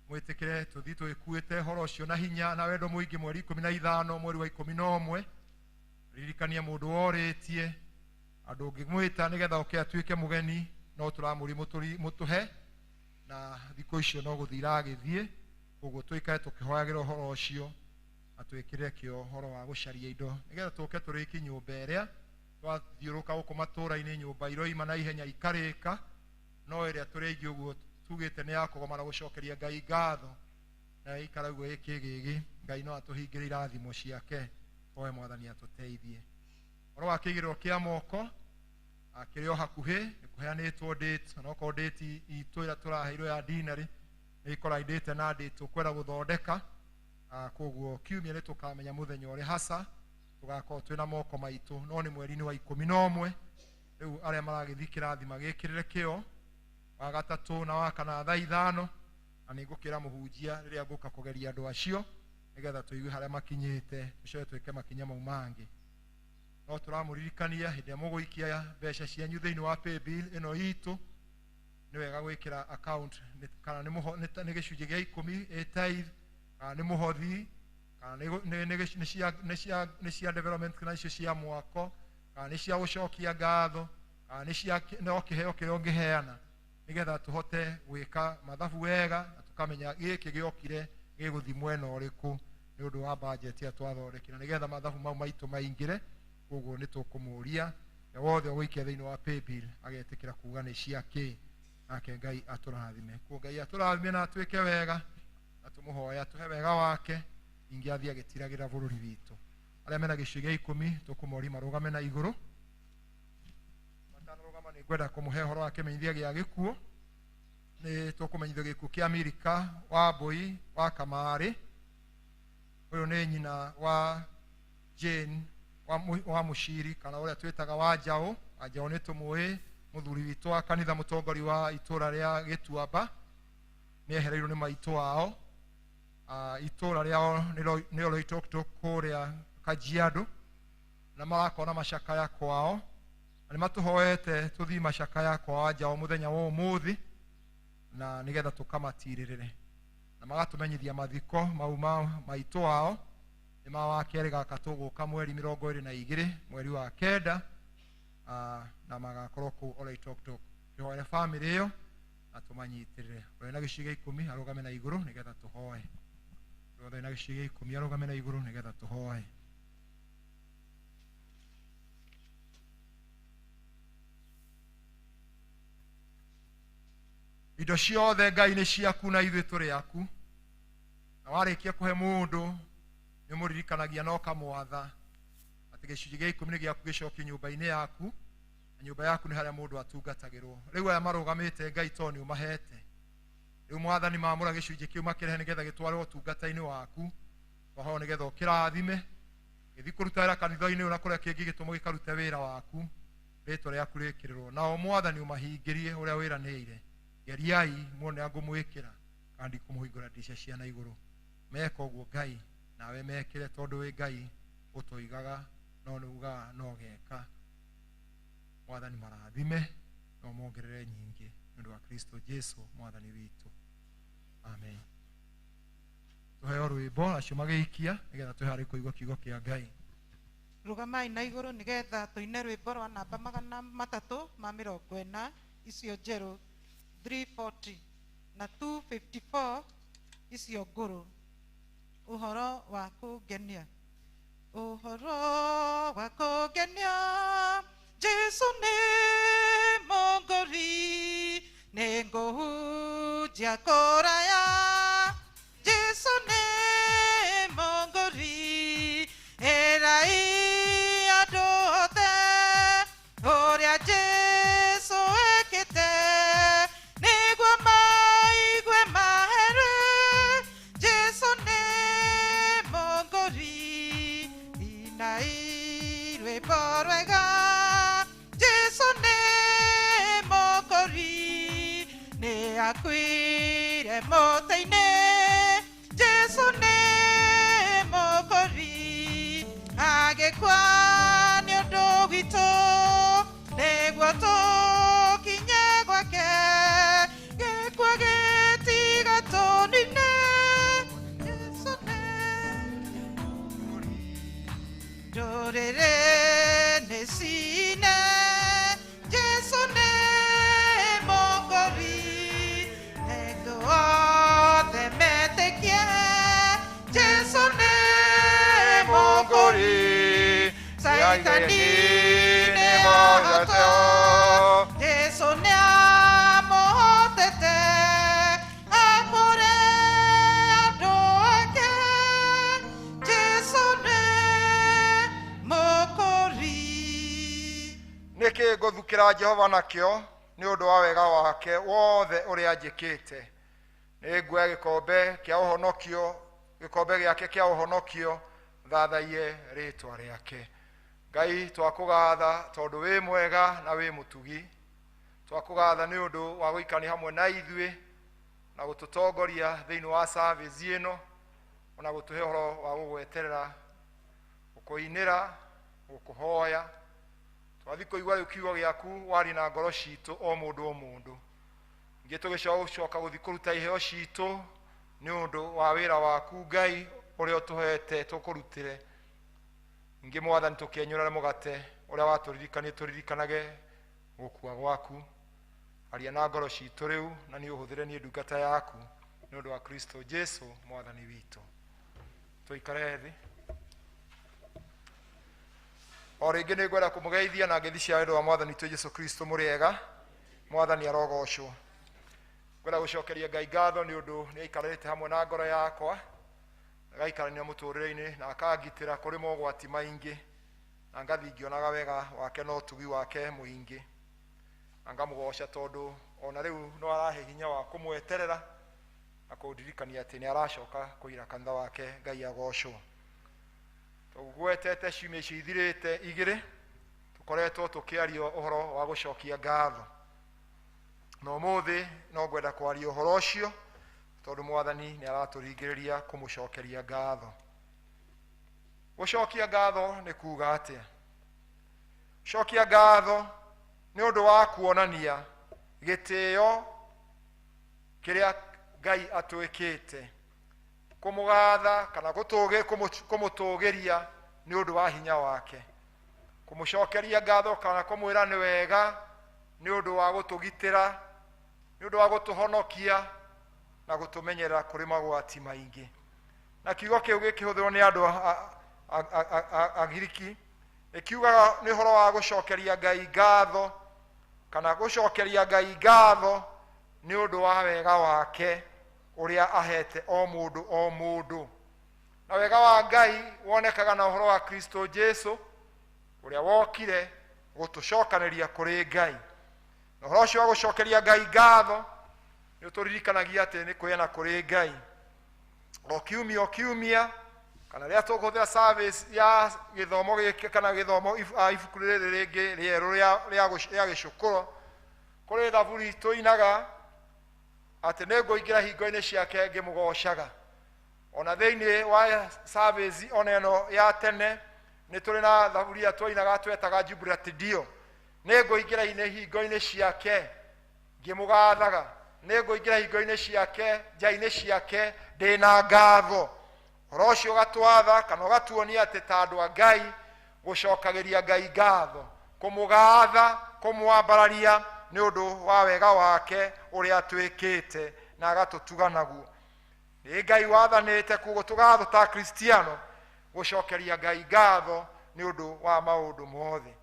mwĩtĩkĩre tũthiĩ tũgĩkuĩte ũhoro ũcio na hinya na wendo mũingĩ mweri 15 mweri wa 11. Ririkania mũndũ worĩtie andũ ũngĩmwĩta nĩgetha oke atuĩke mũgeni, no tũramũria mũtũhe, na thikũ icio no gũthiĩ iragĩthiĩ. Koguo tũikare tũkĩhoyagĩra ũhoro ũcio na twĩkĩre kĩo ũhoro wa gũcaria indo nĩgetha tũke tũrĩkie nyũmba ĩrĩa twathiũrũrũka gũkũ matũra-inĩ, nyũmba iroima na ihenya ikarĩka, no ĩrĩa tũrĩ aingĩ ũguo tugĩte nĩ ya kũgomana gũcokeria Ngai ngatho na ĩikara ũguo ĩkĩgĩgĩ. Ngai no atũhingĩre irathimo ciake, oe Mwathani atũteithie. Ũhoro wa kĩigĩrĩro kĩa moko kĩrĩ o hakuhĩ, nĩ kũheanĩtwo date, ona okorwo date itũ ĩrĩa tũraheirwo ya dinarĩ nĩ ĩkoraindĩte na date tũkwenda gũthondeka. Koguo kiumia nĩ tũkamenya mũthenya ũrĩa hasa tũgakorwo twĩna moko maitũ, no nĩ mweri-inĩ wa 11. Rĩu arĩa maragĩthiĩ kĩrathi magĩkĩrĩre kĩo wa gatatũ na wa kana thaa 5, na nĩ ngũkĩra mũhunjia rĩrĩa ngũka kũgeria andũ acio nĩgetha tũigue harĩa makinyĩte, tũcoke twĩke makinya mau mangĩ. No tũramũririkania hĩndĩ ĩrĩa mũgũikia mbeca cianyu thĩinĩ wa paybill ĩno itũ, nĩ wega gwĩkĩra account kana nĩ gĩcunjĩ gĩa 10 ĩ tithe, kana nĩ mũhothi, kana nĩ cia development kana icio cia mwako, kana nĩ cia gũcokia ngatho, kana nĩ cia no kĩheo kĩrĩa ũngĩheana nĩgetha tũhote gwĩka mathabu wega na tũkamenya gĩkĩ gĩokire gĩgũthiĩ mwena ũrĩkũ nĩ ũndũ wa budget ĩrĩa twathondekire, nĩgetha mathabu mau maitũ maingĩre. Koguo nĩ tũkũmũria wothe ũgũikia thĩinĩ wa paybill agetĩkĩra kuga nĩ cia kĩ, nake Ngai atũrathime. Koguo Ngai atũrathime na atwĩke wega, na tũmũhoya atũhe wega wake, ningĩ athiĩ agĩtiragĩra bũrũri witũ. Arĩa mena gĩcunjĩ gĩa 10 tũkũmoria marũgame na igũrũ. Matanarũgama nĩ ngwenda kũmũhe ũhoro wa kĩmenyithia gĩa gĩkuũ. Nĩ tũkũmenyithio gĩkuũ kĩa Milika wa Mbũi wa Kamarĩ. Ũyũ nĩ nyina wa Jane wa Mũciri, kana ũrĩa twĩtaga wa Njaũ. Wa Njaũ nĩ tũmũĩ, mũthuri witũ wa kanitha, mũtongoria wa itũra rĩa Gĩtuamba. Nĩ ehereirwo nĩ maitũ wao. Itũra rĩao nĩ Oloitoktok kũrĩa Kajiado, na marakorwo na macakaya kwao. Na nĩ matũhoete tũthiĩ macakaya kwa wa Njaũ mũthenya wa ũmũthĩ, na nĩgetha tũkamatirĩrĩre. Na magatũmenyithia mathiko mau ma maitũ wao nĩ ma wa kerĩ gaka tũgũka mweri 22 mweri wa 9, na magakorwo kũu Oloitoktok. Kĩhoere bamĩrĩ ĩyo Na tũmanyitĩrĩre. Ũrĩa na gĩcunjĩ gĩa ikũmi arũgame na igũrũ nĩgetha tũhoe. Ũrĩa na gĩcunjĩ gĩa ikũmi arũgame na igũrũ nĩgetha tũhoe. Indo ciothe Ngai nĩ ciaku na ithuĩ tũrĩ aku. Na warĩkia kũhe mũndũ nĩ ũmũririkanagia na ũkamwatha atĩ gĩcunjĩ gĩa ikũmi nĩ gĩaku gĩcokio nyũmba-inĩ yaku, na nyũmba yaku nĩ harĩa mũndũ atungatagĩrwo. Rĩu aya marũgamĩte Ngai to nĩ ũmahete. Rĩu mwathani mamũra gĩcunjĩ kĩu makĩrehe nĩgetha gĩtwarwo ũtungata-inĩ waku, waho nĩgetha ũkĩrathime, gĩthiĩ kũruta wĩra kanitha-inĩ ũyũ na kũrĩa kĩngĩ gĩtũmwo gĩkarute wĩra waku, rĩtwa rĩaku rĩkĩrĩrwo. Nao mwathani ũmahingĩrie ũrĩa wĩranĩire. Geriai muone angũmwĩkĩra kana ndikũmũhingũra ndirica cia na igũrũ. Meka ũguo Ngai, nawe mekĩre tondũ wĩ Ngai ũtoigaga no nĩ ugaga no ũgeka. Mwathani marathime na ũmongerere nyingĩ nĩ ũndũ wa Kristo Jesu mwathani witũ. Amen. Tũheo rwĩmbo acio magĩikia nĩgetha twĩharĩrie kũigua kiugo kĩa Ngai. Rũgamai na igũrũ nĩgetha tũine rwĩmbo rwa namba 340 icio njerũ 340 na 254 icio ngũrũ. Ũhoro wa kũngenia, ũhoro wa kũngenia, Jesu nĩ mũngũri, nĩngũhunjia kũraya. Jesu nĩ mũngũri, ĩrai andũ othe ũrĩa Jesu ekĩte, nĩguo maigue mahere. Jesu nĩ mũngũri, inai rwĩmbo rwega. Jesu nĩ mũngũri, nĩ akuire mũtĩ-inĩ. Jesu nĩ mũngũri, agĩkua nĩ ũndũ witũ, nĩguo tũkinye gwake. Gĩkuũ gĩtigatũnine. Jesu nĩ ndũrĩrĩ nĩ cine. Jesu nĩ mũngũri, andũ othe metĩkie. Jesu nĩ mũngũri, Saitani nĩ mũhotwo. Jesu nĩ amũhotete, akũre andũ ake. Jesu nĩ mũkũri. Nĩkĩ ngũthukĩra Jehova nakĩo nĩ ũndũ wa wega wake wothe ũrĩa anjĩkĩte? Nĩ nguoya gĩkombe kĩa ũhonokio, gĩkombe gĩake kĩa ũhonokio, thathaiye rĩtwa rĩake. Ngai twakũgatha tondũ wĩ mwega na wĩ mũtugi. Twakũgatha nĩ ũndũ wa gũikarania hamwe na ithuĩ na gũtũtongoria thĩinĩ wa service ĩno, ona gũtũhe ũhoro wa gũgweterera, gũkũinĩra, gũkũhoya. Twathiĩ kũigua rĩu kiugo gĩaku warie na ngoro citũ o mũndũ o mũndũ. Ningĩ tũgĩcoka gũthiĩ kũruta iheo citũ nĩ ũndũ wa wĩra waku Ngai ũrĩa ũtũhete tũkũrutĩre. Ningĩ mwathani tũkĩenyũrane mũgate ũrĩa watũririkanie tũririkanage gũkua gwaku. Aria na ngoro citũ rĩu na nĩ ũhũthĩre niĩ ndungata yaku nĩ ũndũ wa Kristo Jesu mwathani witũ. Tũikare thĩ. O rĩngĩ nĩ ngwenda kũmũgeithia na ngeithi cia wendo wa mwathani witũ Jesu Kristo mũrĩ ega. Mwathani arogocwo. Ngwenda gũcokeria Ngai ngatho nĩ ũndũ nĩ aikarĩte hamwe na ngoro yakwa, agaikarania mũtũrĩre-inĩ na akangitĩra kũrĩ mogwati maingĩ, na ngathiĩ ngĩonaga wega wake na ũtugi wake mũingĩ. Na ngamũgoca tondũ ona rĩu no arahe hinya wa kũmweterera na kũndirikania atĩ nĩ aracoka kũira kanitha wake. Ngai agocwo. Tũgwetete ciumia icio ithirĩte igĩrĩ tũkoretwo tũkĩaria ũhoro wa gũcokia ngatho, na ũmũthĩ no ngwenda kwaria ũhoro ũcio tondũ mwathani nĩ aratũringĩrĩria kũmũcokeria ngatho. Gũcokia ngatho nĩ kuga atĩa? Gũcokia ngatho nĩ ũndũ wa kuonania gĩtĩo kĩrĩa Ngai atwĩkĩte, kũmũgatha kana kũmũtũgĩria nĩ ũndũ wa hinya wake, kũmũcokeria ngatho kana kũmwĩra nĩ wega nĩ ũndũ wa gũtũgitĩra Nĩ ũndũ wa gũtũhonokia na gũtũmenyerera kũrĩ magwati maingĩ. Na kiugo kĩu gĩkĩhũthĩrwo nĩ andũ Agiriki, ĩkiugaga nĩ ũhoro wa gũcokeria Ngai ngatho, kana gũcokeria Ngai ngatho nĩ ũndũ wa wega wake ũrĩa ahete o mũndũ o mũndũ. Na wega wa Ngai wonekaga na ũhoro wa Kristo Jesu ũrĩa wokire gũtũcokanĩria kũrĩ Ngai. Na ũhoro ũcio wa gũcokeria Ngai ngatho nĩ ũtũririkanagia atĩ nĩ kwĩana kũrĩ Ngai. O kiumia o kiumia, kana rĩrĩa tũkũhũthĩra service ya gĩthomo gĩkĩ kana gĩthomo ibuku rĩrĩ rĩngĩ rĩerũ rĩa gĩcũkũro, kũrĩ thaburi tũinaga atĩ nĩ ngũingĩra hingo-inĩ ciake ngĩmũgocaga. Ona thĩinĩ wa service ona ĩno ya tene nĩ tũrĩ na thaburi ĩrĩa twainaga twetaga Jubilate Dio. Nĩ ngũingĩra hingo-inĩ ciake ngĩmũgathaga, nĩ ngũingĩra hingo-inĩ ciake, nja-inĩ ciake ndĩna ngatho. Ũhoro ũcio ũgatwatha kana ũgatuonia atĩ ta andũ a Ngai gũcokagĩria Ngai ngatho, kũmũgatha, kũmwambararia nĩ ũndũ wa wega wake ũrĩa atwĩkĩte na agatũtuga naguo. Nĩ Ngai wathanĩte kuo tũgatho ta Kristiano gũcokeria Ngai ngatho nĩ ũndũ wa maũndũ mothe.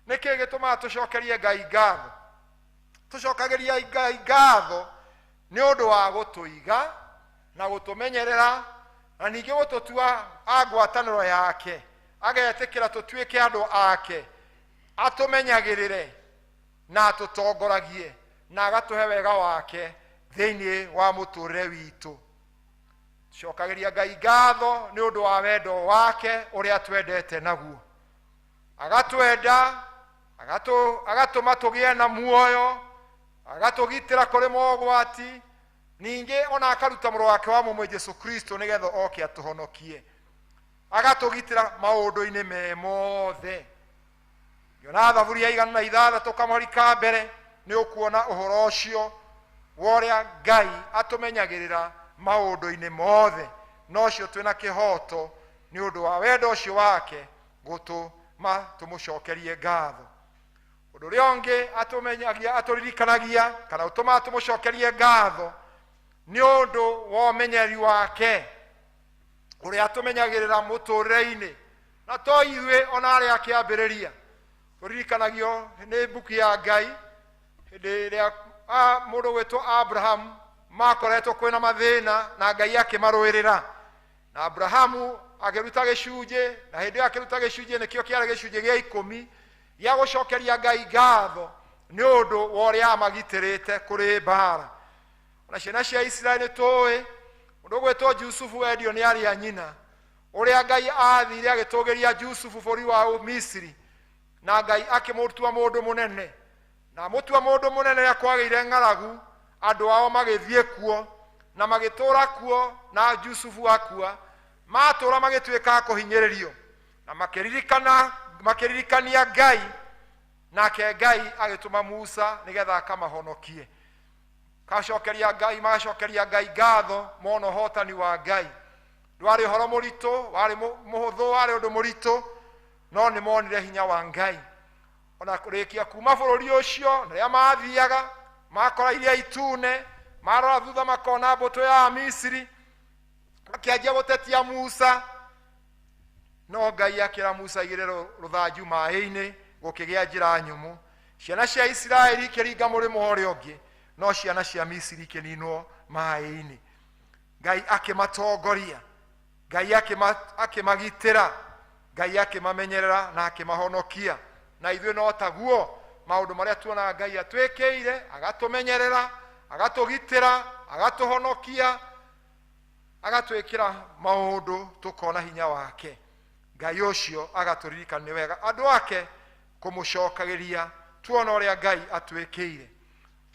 Nĩ kĩĩ gĩtũmaga tũcokerie Ngai ngatho? Tũcokagĩria Ngai ngatho nĩ ũndũ wa gũtũiga na gũtũmenyerera na ningĩ gũtũtua a ngwatanĩro yake, agetĩkĩra tũtuĩke andũ ake, atũmenyagĩrĩre na atũtongoragie na agatũhe wega wake thĩinĩ wa mũtũrĩre witũ. Tũcokagĩria Ngai ngatho nĩ ũndũ wa wendo wake ũrĩa atwendete naguo. Agatwenda, agatũma tũgĩe na muoyo, agatũgitĩra kũrĩ mogwati, ningĩ ona akaruta mũrũ wake wa mũmwe Jesu Kristo nĩgetha oke atũhonokie. Agatũgitĩra maũndũ-inĩ me mothe. Ngĩona thaburi ya 106 kamũhari ka mbere nĩ ũkuona ũhoro ũcio wa ũrĩa Ngai atũmenyagĩrĩra maũndũ-inĩ mothe. Na ũcio twĩna kĩhoto nĩ ũndũ wa wendo ũcio wake gũtũma tũmũcokerie ngatho. Ũndũ ũrĩa ũngĩ atũmenyagia, atũririkanagia kana ũtũmaga tũmũcokerie ngatho nĩ ũndũ wa ũmenyeri wake ũrĩa atũmenyagĩrĩra mũtũrĩre-inĩ. Na to ithuĩ ona arĩa akĩambĩrĩria, tũririkanagio nĩ mbuku ya Ngai hĩndĩ ĩrĩa mũndũ gwĩtwo Abraham makoretwo kwĩna mathĩna na Ngai akĩmarũĩrĩra. Na Abrahamu akĩruta gĩcunjĩ, na hĩndĩ ĩyo akĩruta gĩcunjĩ nĩkĩo kĩarĩ gĩcunjĩ gĩa 10 gĩa gũcokeria Ngai ngatho nĩ ũndũ wa ũrĩa amagitĩrĩte kũrĩ mbara. Ona ciana cia Isiraeli nĩ tũĩ mũndũ ũgwĩtwo Jusufu endio nĩ arĩa nyina, ũrĩa Ngai athire agĩtũgĩria Jusufu bũrũri wa Misiri, na Ngai akĩmũtua mũndũ mũnene. Na amũtua mũndũ mũnene rĩrĩa kwagĩire ng'aragu, andũ ao magĩthiĩ kuo na magĩtũũra kuo, na Jusufu akua, matũũra magĩtuĩka a kũhinyĩrĩrio na makĩririkania Ngai, nake Ngai agĩtũma Musa nĩgetha akamahonokie. Kacokeria Ngai, magacokeria Ngai ngatho mona ũhotani wa Ngai. Ndwarĩ ũhoro mũritũ, warĩ mũhũthũ, warĩ ũndũ mũritũ, no nĩ monire hinya wa Ngai. Ona kũrĩkia kuma bũrũri ũcio, na rĩrĩa mathiaga makora iria itune, marora thutha makona mbũtũ ya Misiri, makĩanjia gũtetia Musa. No Ngai akĩra Musa aigĩrĩre rũthanju maĩ-inĩ, gũkĩgĩa njĩra nyũmũ. Ciana cia Isiraeli ikĩringa mũrĩmo ũrĩa ũngĩ, no ciana cia Misiri ikĩninwo maĩ-inĩ. Ngai akĩmatongoria, Ngai akĩmagitĩra, Ngai akĩmamenyerera na akĩmahonokia. Na ithuĩ no taguo maũndũ marĩa tuonaga Ngai atwĩkĩire, agatũmenyerera, agatũgitĩra, agatũhonokia, agatwĩkĩra maũndũ tũkona hinya wake. Ngai ũcio agatũririkana nĩ wega andũ ake kũmũcokagĩria tuona ũrĩa Ngai atwĩkĩire.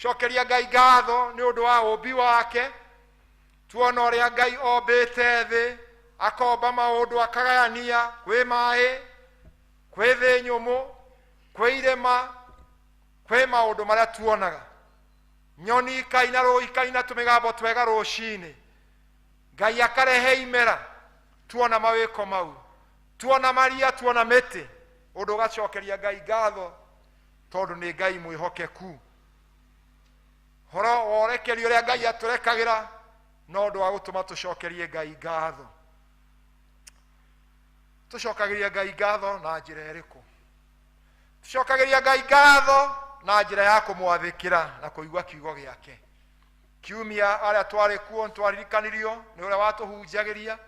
Cokeria Ngai ngatho nĩ ũndũ wa ũmbi wake, tuona ũrĩa Ngai ombĩte thĩ, akomba maũndũ akagayania, kwĩ maĩ, kwĩ thĩ nyũmũ, kwĩ irĩma, kwĩ maũndũ marĩa tuonaga. Nyoni ikaina ikaina tũmĩgambo twega rũcinĩ, Ngai akarehe imera, tuona mawĩko mau, tuona maria, tuona mĩtĩ, ũndũ ũgacokeria Ngai ngatho tondũ nĩ Ngai mwĩhokeku. Ũhoro wa ũrekeri ũrĩa Ngai atũrekagĩra no ũndũ wa gũtũma tũcokerie Ngai ngatho. Tũcokagĩria Ngai ngatho na njĩra ĩrĩkũ? Tũcokagĩria Ngai ngatho na njĩra ya kũmwathĩkĩra na kũigua kiugo gĩake. Kiumia arĩa twarĩ kuo nĩtwaririkanirio nĩ ũrĩa watũhunjagĩria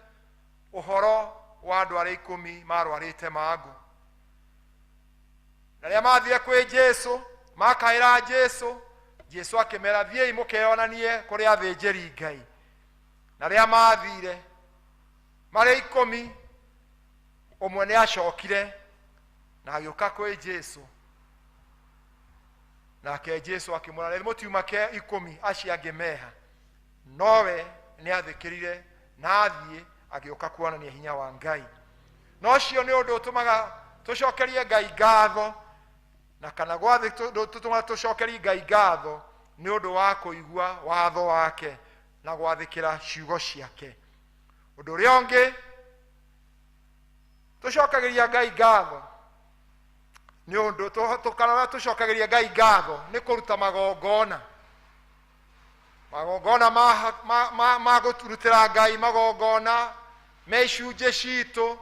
ũhoro wa andũ arĩa 10 marwarĩte mangũ. Na rĩrĩa mathire kwĩ Jesũ, makaĩra Jesũ, Jesũ akĩmera, thiĩi mũkeyonanie kũrĩ athĩnjĩri Ngai. Na rĩrĩa mathire marĩ 10, ũmwe nĩ acokire na agĩũka kwĩ Jesũ. Nake Jesũ akĩmwĩra, rĩu mũtiuma ke 10 acio angĩ meha. Nowe nĩ athĩkĩrire na athiĩ agĩũka kuonania hinya wa Ngai. Na ũcio nĩ ũndũ ũtũmaga tũcokerie Ngai ngatho, na kana tũtũmaga tũcokerie Ngai ngatho nĩ ũndũ wa kũigua watho wake na gwathĩkĩra ciugo ciake. Ũndũ ũrĩa ũngĩ tũcokagĩria Ngai ngatho nĩ ũndũ tũkarora tũcokagĩria Ngai ngatho nĩ kũruta magongona. Magongona ma kũrutĩra Ngai magongona me icunjĩ citũ,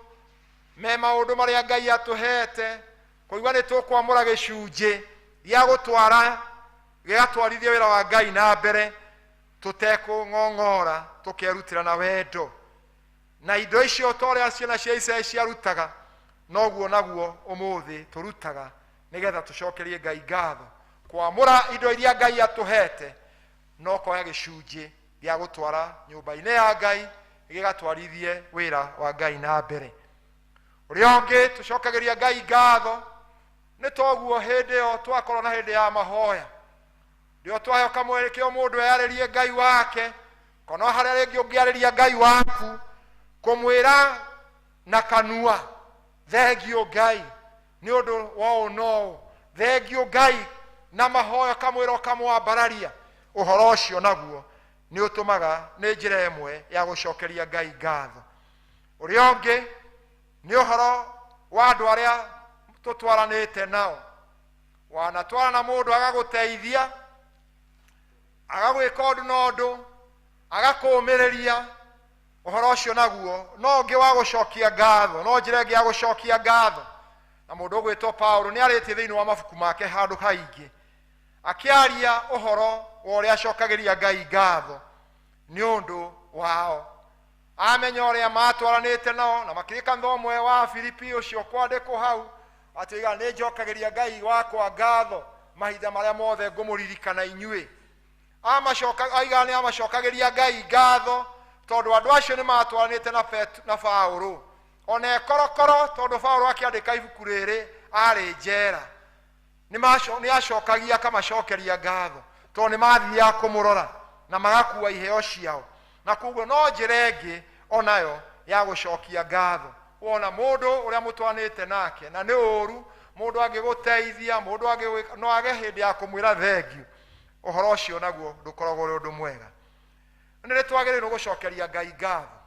me maũndũ marĩa Ngai atũhete, kũigua nĩ tũkwamũra gĩcunjĩ gĩa gũtwara, gĩgatwarithia wĩra wa Ngai na mbere, tũtekũng'ong'ora, tũkerutĩra na wendo. Na indo icio ta ũrĩa ciana cia Isiraeli ciarutaga, noguo naguo ũmũthĩ tũrutaga, nĩgetha tũcokerie Ngai ngatho. Kwamũra indo iria Ngai atũhete, no koya gĩcunjĩ gĩa gũtwara nyũmba-inĩ ya Ngai, gĩgatwarithie wĩra wa Ngai na mbere. Ũrĩa ũngĩ tũcokagĩria Ngai ngatho nĩ toguo hĩndĩ ĩyo twakorwo na hĩndĩ ya mahoya, rĩo twaheo kamweke o mũndũ eyarĩrie Ngai wake, kana harĩa rĩngĩ ũngĩarĩria Ngai waku, kũmwĩra na kanua thengio Ngai nĩ ũndũ wa ũũ na ũũ, thengio Ngai na mahoya kamwĩra ũkamwambararia. Ũhoro ũcio naguo nĩ ũtũmaga nĩ njĩra ĩmwe ya gũcokeria Ngai ngatho. Ũrĩa ũngĩ nĩ ũhoro wa andũ arĩa tũtwaranĩte nao. Wanatwarana mũndũ agagũteithia, agagwĩka ũndũ na ũndũ, agakũũmĩrĩria, ũhoro ũcio naguo no ũngĩ wa gũcokia ngatho, no njĩra ĩngĩ ya gũcokia ngatho. Na mũndũ ũgwĩtwo Paulo nĩ arĩtie thĩinĩ wa mabuku make handũ haingĩ, akĩaria ũhoro wa ũrĩa acokagĩria Ngai ngatho nĩ ũndũ wao. Amenya ũrĩa matwaranĩte nao, na makĩria kanitha ũmwe wa Filipi ũcio kwandĩkwo hau atĩ nĩ njokagĩria Ngai wakwa ngatho mahinda marĩa mothe ngũmũririkana inyuĩ. Aiga nĩ amacokagĩria Ngai ngatho tondũ andũ acio nĩ matwaranĩte na Paulo. Ona ekorokoro, tondũ Paulo akĩandĩka ibuku rĩrĩ arĩ njera, nĩ acokagia akamacokeria ngatho tondũ nĩ mathiaga kũmũrora na magakua iheo ciao. Na koguo no njĩra ĩngĩ onayo ya gũcokia ngatho. Wona mũndũ ũrĩa mũtwanĩte nake, na nĩ ũru mũndũ angĩgũteithia, mũndũ angĩgwĩka, no age hĩndĩ ya kũmwĩra thengio, ũhoro ũcio naguo ndũkoragwo ũrĩ ũndũ mwega. Nĩ twagĩrĩirwo gũcokeria Ngai ngatho.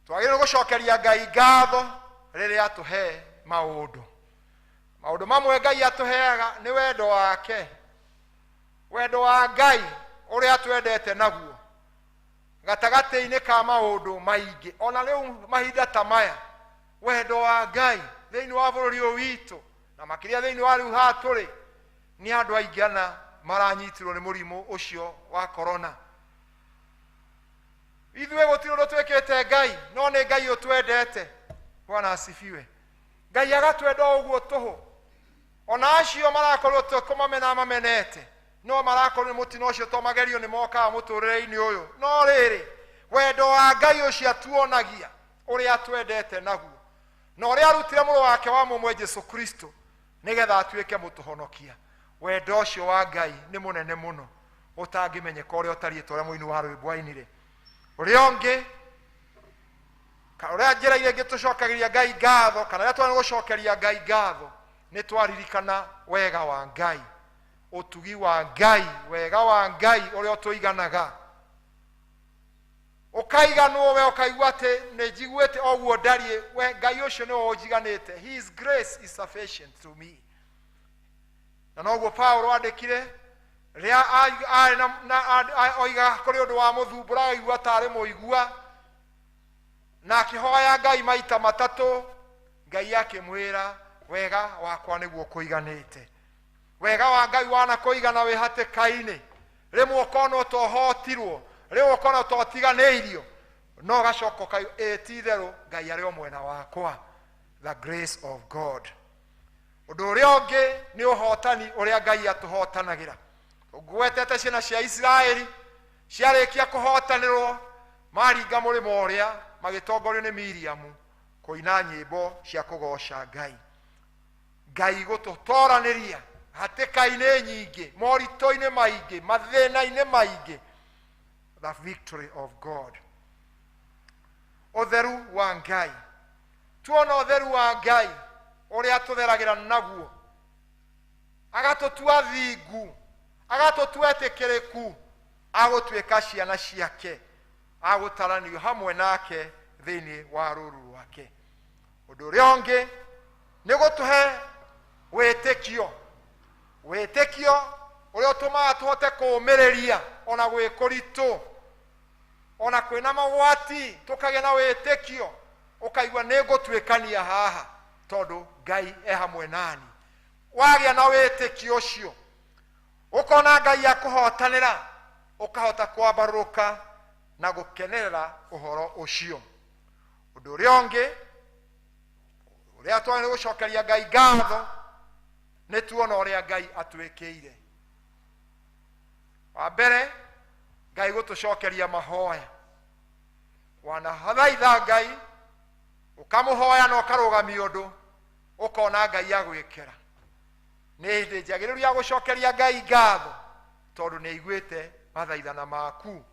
Twagĩrĩirwo gũcokeria Ngai ngatho rĩrĩa atũhe maũndũ. Maũndũ mamwe Ngai atũheaga nĩ wendo wake, wendo wa Ngai ũrĩa atwendete naguo gatagatĩ-inĩ ka maũndũ maingĩ. Ona rĩu mahinda ta maya, wendo wa Ngai thĩinĩ wa bũrũri ũyũ witũ, na makĩria thĩinĩ wa rĩu haha tũrĩ, nĩ andũ aingĩ ana maranyitirwo nĩ mũrimũ ũcio wa corona. Ithuĩ gũtirĩ ũndũ twĩkĩte Ngai, no nĩ Ngai ũtwendete. Bwana asifiwe. Ngai agatwenda o ũguo tũhũ. Ona acio marakorwo tũkũmamena mamenete, no marakorwo nĩ mũtino ũcio to magerio nĩ mokaga mũtũrĩre-inĩ ũyũ. No rĩrĩ, wendo wa Ngai ũcio atuonagia ũrĩa atwendete naguo, na ũrĩa arutire mũrũ wake wa mũmwe Jesu Kristo nĩgetha atuĩke mũtũhonokia. Wendo ũcio wa Ngai nĩ mũnene mũno ũtangĩmenyeka ũrĩa ũtariĩ ta ũrĩa mũini wa rwĩmbo ainire. Ũrĩa ũngĩ, ũrĩa njĩra iria ingĩ tũcokagĩria Ngai ngatho, kana rĩrĩa twana gũcokeria Ngai ngatho, nĩ twaririkana wega wa Ngai, ũtugi wa Ngai, wega wa Ngai ũrĩa ũtũiganaga. Ũkaiganwo we ũkaigua atĩ nĩ njiguĩte o ũguo ndariĩ, we Ngai ũcio nĩwe ũnjiganĩte. His grace is sufficient to me. Na noguo Paulo andĩkire Rĩrĩa arĩ na oiga kũrĩ ũndũ wa mũthumbũra, agaigua tarĩ mũigua, na akĩhoya Ngai maita matatũ, Ngai akĩmwĩra wega wakwa nĩguo kũiganĩte. Wega wa Ngai wanakũigana wĩ hatĩka-inĩ, rĩmwe ũkona ũtohotirwo, rĩmwe ũkona ũtotiganĩirio, no ũgacoka ũkaigua ĩ ti itherũ Ngai arĩ o mwena wakwa. The grace of God. Ũndũ ũrĩa ũngĩ nĩ ũhotani ũrĩa Ngai atũhotanagĩra. Ngwetete ciana cia Isiraeli ciarĩkia kũhotanĩrwo, maringa mũrĩmo ũrĩa magĩtongorio nĩ Miriamu kũina nyĩmbo cia kũgoca Ngai. Ngai gũtũtoranĩria hatĩka-inĩ nyingĩ, moritũ-inĩ maingĩ, mathĩna-inĩ maingĩ. The victory of God. Ũtheru wa Ngai. Tuona ũtheru wa Ngai ũrĩa tũtheragĩra naguo, agatũtua thingu, agatũtua etĩkĩrĩku, agũtuĩka ciana ciake, agũtaranio hamwe nake thĩinĩ wa rũru rwake. Ũndũ ũrĩa ũngĩ nĩ gũtũhe wĩtĩkio, wĩtĩkio ũrĩa ũtũmaga tũhote kũũmĩrĩria ona gwĩ kũritũ, ona kwĩna mogwati, tũkagĩa na wĩtĩkio, ũkaigua nĩ ngũtuĩkania haha tondũ Ngai e hamwe nani. Wagĩa na wĩtĩkio ũcio, ũkona Ngai akũhotanĩra, ũkahota kwambarũrũka na gũkenerera ũhoro ũcio. Ũndũ ũrĩa ũngĩ ũrĩa twagĩrĩirwo gũcokeria Ngai ngatho nĩ tuona ũrĩa Ngai atwĩkĩire. Wa mbere, Ngai gũtũcokeria mahoya. Wanathaitha Ngai, ũkamũhoya na ũkarũgamia ũndũ, ũkona Ngai agwĩkĩra. Nĩ hĩndĩ njagĩrĩru ya gũcokeria Ngai ngatho tondũ nĩ aiguĩte mathaithana maku,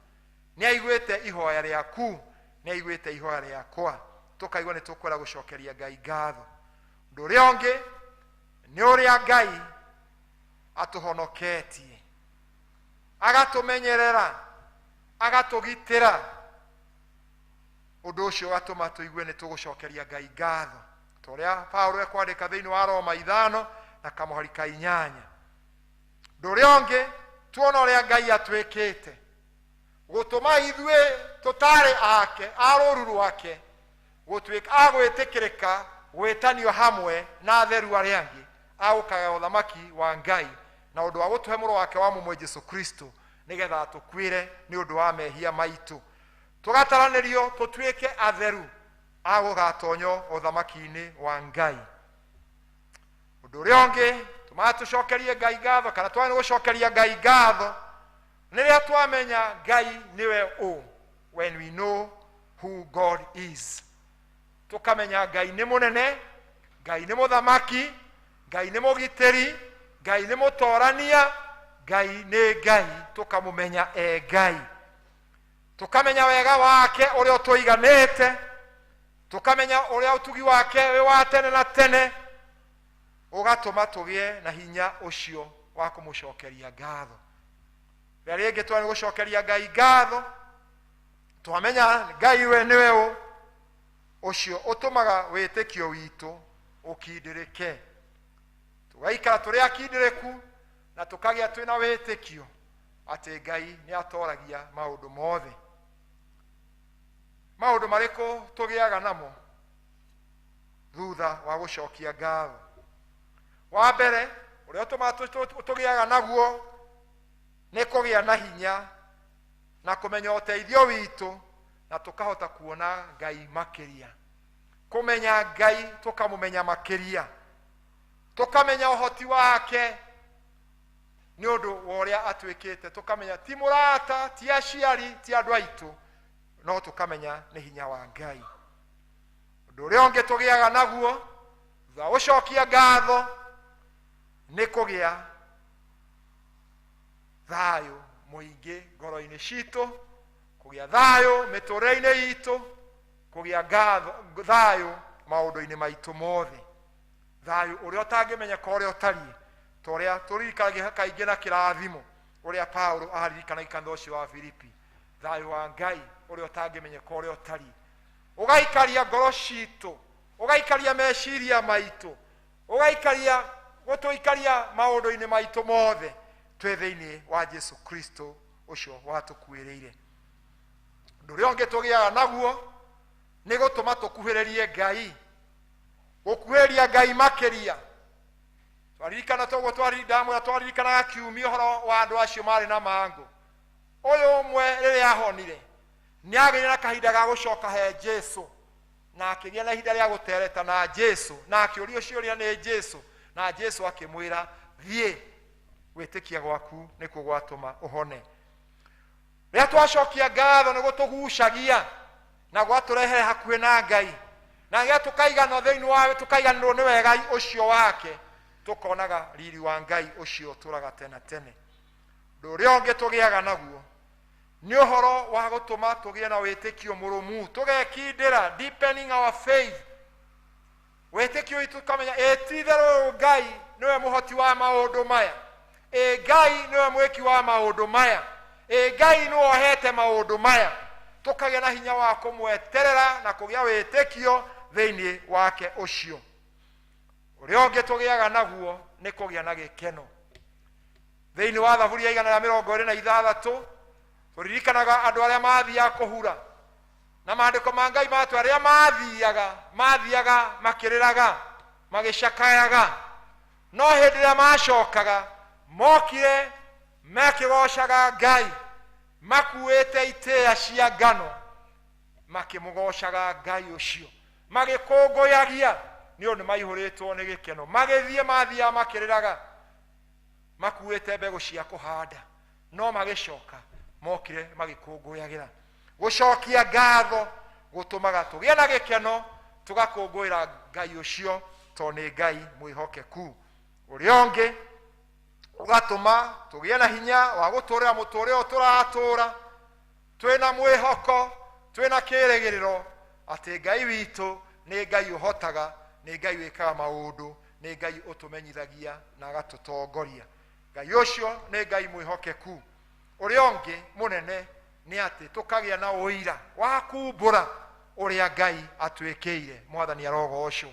nĩ aiguĩte ihoya rĩaku, nĩ aiguĩte ihoya rĩakwa. Tũkaigua nĩ tũkwenda gũcokeria Ngai ngatho. Ũndũ ũrĩa ũngĩ nĩ ũrĩa Ngai atũhonoketie, agatũmenyerera, agatũgitĩra. Ũndũ ũcio ũgatũma tũigue nĩ tũgũcokeria Ngai ngatho, ta ũrĩa Paulo ekwandĩka thĩinĩ wa Roma 5 na kamũhari ka 8. Ũndũ ũrĩa ũngĩ tuona ũrĩa Ngai atwĩkĩte, gũtũma ithuĩ tũtarĩ ake, a rũru rwake, gũtuĩka a gwĩtĩkĩrĩka, gwĩtanio hamwe na atheru arĩa angĩ, a gũkagaya ũthamaki wa Ngai, na ũndũ wa gũtũhe mũrũ wake wa mũmwe Jesu Kristo, nĩgetha atũkuĩre nĩ ũndũ wa mehia maitũ, tũgataranĩrio tũtuĩke atheru a gũgatonywo ũthamaki-inĩ wa Ngai. Ũndũ ũrĩa ũngĩ tũmaga tũcokerie Ngai ngatho, kana twagĩrĩirwo gũcokeria Ngai ngatho, nĩ rĩrĩa twamenya Ngai nĩwe ũ. When we know who God is, tũkamenya Ngai nĩ mũnene, Ngai nĩ mũthamaki, Ngai nĩ mũgitĩri, Ngai nĩ mũtorania, Ngai nĩ Ngai, tũkamũmenya e Ngai, tũkamenya wega wake ũrĩa ũtũiganĩte, tũkamenya ũrĩa ũtugi wake wĩ wa tene na tene, ũgatũma tũgĩe na hinya ũcio wa kũmũcokeria ngatho. Rĩrĩa rĩngĩ twagĩrĩirwo gũcokeria Ngai ngatho, twamenya Ngai we nĩwe ũ, ũcio ũtũmaga wĩtĩkio witũ ũkindĩrĩke, tũgaikara tũrĩ akindĩrĩku na tũkagĩa twĩna wĩtĩkio atĩ Ngai nĩ atoragia maũndũ mothe. Maũndũ marĩkũ tũgĩaga namo thutha wa gũcokia ngatho? Wa mbere ũrĩa ũtũmaga tũgĩaga naguo nĩ kũgĩa na hinya na kũmenya ũteithio witũ, na tũkahota kuona Ngai makĩria. Kũmenya Ngai tũkamũmenya makĩria, tũkamenya ũhoti wake nĩ ũndũ wa ũrĩa atwĩkĩte, tũkamenya ti mũrata, ti aciari, ti andũ aitũ, no tũkamenya nĩ hinya wa Ngai. Ũndũ ũrĩa ũngĩ tũgĩaga naguo thutha wa gũcokia ngatho nĩ kũgĩa thayũ mũingĩ ngoro-inĩ citũ, kũgĩa thayũ mĩtũrĩre-inĩ itũ, kũgĩa thayũ maũndũ-inĩ maitũ mothe, thayũ ũrĩa ũtangĩmenyeka ũrĩa ũtariĩ, ta ũrĩa tũririkanagia kaingĩ na kĩrathimo ũrĩa Paulo aririkanagia kanitha ũcio wa Filipi, thayũ wa Ngai ũrĩa ũtangĩmenyeka ũrĩa ũtariĩ, ũgaikaria ngoro citũ, ũgaikaria meciria maitũ, ũgaikaria gũtũikaria maũndũ-inĩ maitũ mothe, Twĩ thĩinĩ wa Jesu Kristo ũcio watũkuĩrĩire. Ũndũ ũrĩa ũngĩ tũgĩaga naguo nĩ gũtũma tũkuhĩrĩrie Ngai, gũkuhĩrĩria Ngai makĩria. Twaririkana toguo ndamwĩra twaririkanaga kiumia ũhoro wa andũ acio marĩ na mangũ. Ũyũ ũmwe rĩrĩa ahonire nĩ agĩire na kahinda ga gũcoka he Jesu, na akĩgĩa na ihinda rĩa gũtereta na Jesu, na akĩũrio ciũria nĩ Jesu, na Jesu akĩmwĩra thiĩ, gwĩtĩkia gwaku nĩkuo gwatũma ũhone. Rĩrĩa twacokia ngatho nĩ gũtũgucagia na gwatũrehere hakuhĩ na Ngai, na rĩrĩa tũkaigana thĩinĩ wa tũkaiganĩrwo nĩ wega ũcio wake, tũkonaga riri wa Ngai ũcio ũtũraga tene tene. Ũndũ ũrĩa ũngĩ tũgĩaga naguo nĩ ũhoro wa gũtũma tũgĩe na wĩtĩkio mũrũmu, tũgekindĩra, deepening our faith. Wĩtĩkio witũ tũkamenya ĩ ti-itherũ Ngai nĩwe mũhoti wa maũndũ maya, ĩ Ngai nĩwe mwĩki wa maũndũ maya, ĩ Ngai nĩwe ũhete maũndũ maya. Tũkagĩa na hinya wa kũmweterera na kũgĩa wĩtĩkio thĩinĩ wake ũcio. Ũrĩa ũngĩ tũgĩaga naguo nĩ kũgĩa na gĩkeno. Thĩinĩ wa Thaburi ya 126 tũririkanaga andũ arĩa mathiaga kũhura, na maandĩko ma Ngai matũ arĩa mathiaga makĩrĩraga, magĩcakayaga, no hĩndĩ ĩrĩa macokaga mokire mekĩgocaga Ngai, makuĩte itĩĩa cia ngano, makĩmũgocaga Ngai ũcio, magĩkũngũyagia nĩ ũndũ nĩmaihũrĩtwo nĩ gĩkeno. Magĩthiĩ mathiaga makĩrĩraga, makuĩte mbegũ cia kũhanda, no magĩcoka mokire magĩkũngũyagĩra. Gũcokia ngatho gũtũmaga tũgĩe na gĩkeno, tũgakũngũĩra Ngai ũcio tondũ nĩ Ngai mwĩhokeku. Ũrĩa ũngĩ ũgatũma tũgĩe na hinya wa gũtũũrĩra mũtũũrĩre ũyũ tũratũũra twĩna mwĩhoko, twĩna kĩĩrĩgĩrĩro atĩ Ngai witũ nĩ Ngai ũhotaga, nĩ Ngai wĩkaga maũndũ, nĩ Ngai ũtũmenyithagia na agatũtongoria. Ngai ũcio nĩ Ngai mwĩhokeku. Ũrĩa ũngĩ mũnene nĩ atĩ tũkagĩa na ũira wa kumbũra ũrĩa Ngai atwĩkĩire. Mwathani arogocwo.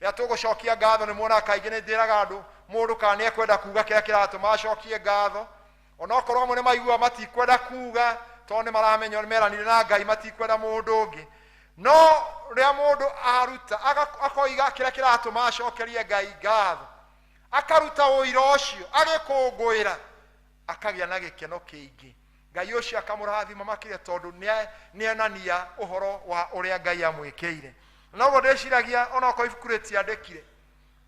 Rĩrĩa tũgũcokia ngatho nĩ muonaga kaingĩ nĩ njĩraga andũ mũndũ kana nĩ ekwenda kuga kĩrĩa kĩratũma acokie ngatho, onokorwo amwe nĩ maiguaga matikwenda kuga tondũ nĩ maramenya nĩ meranire na Ngai matikwenda mũndũ ũngĩ. No rĩrĩa mũndũ aruta akoiga kĩrĩa kĩratũma acokerie Ngai ngatho, akaruta ũira ũcio agĩkũngũĩra, akagĩa na gĩkeno kĩingĩ. Ngai ũcio akamũrathima makĩria tondũ nĩonania ũhoro wa ũrĩa Ngai amwĩkĩire. Na ũguo ndĩciragia onokorwo ibuku rĩtiandĩkire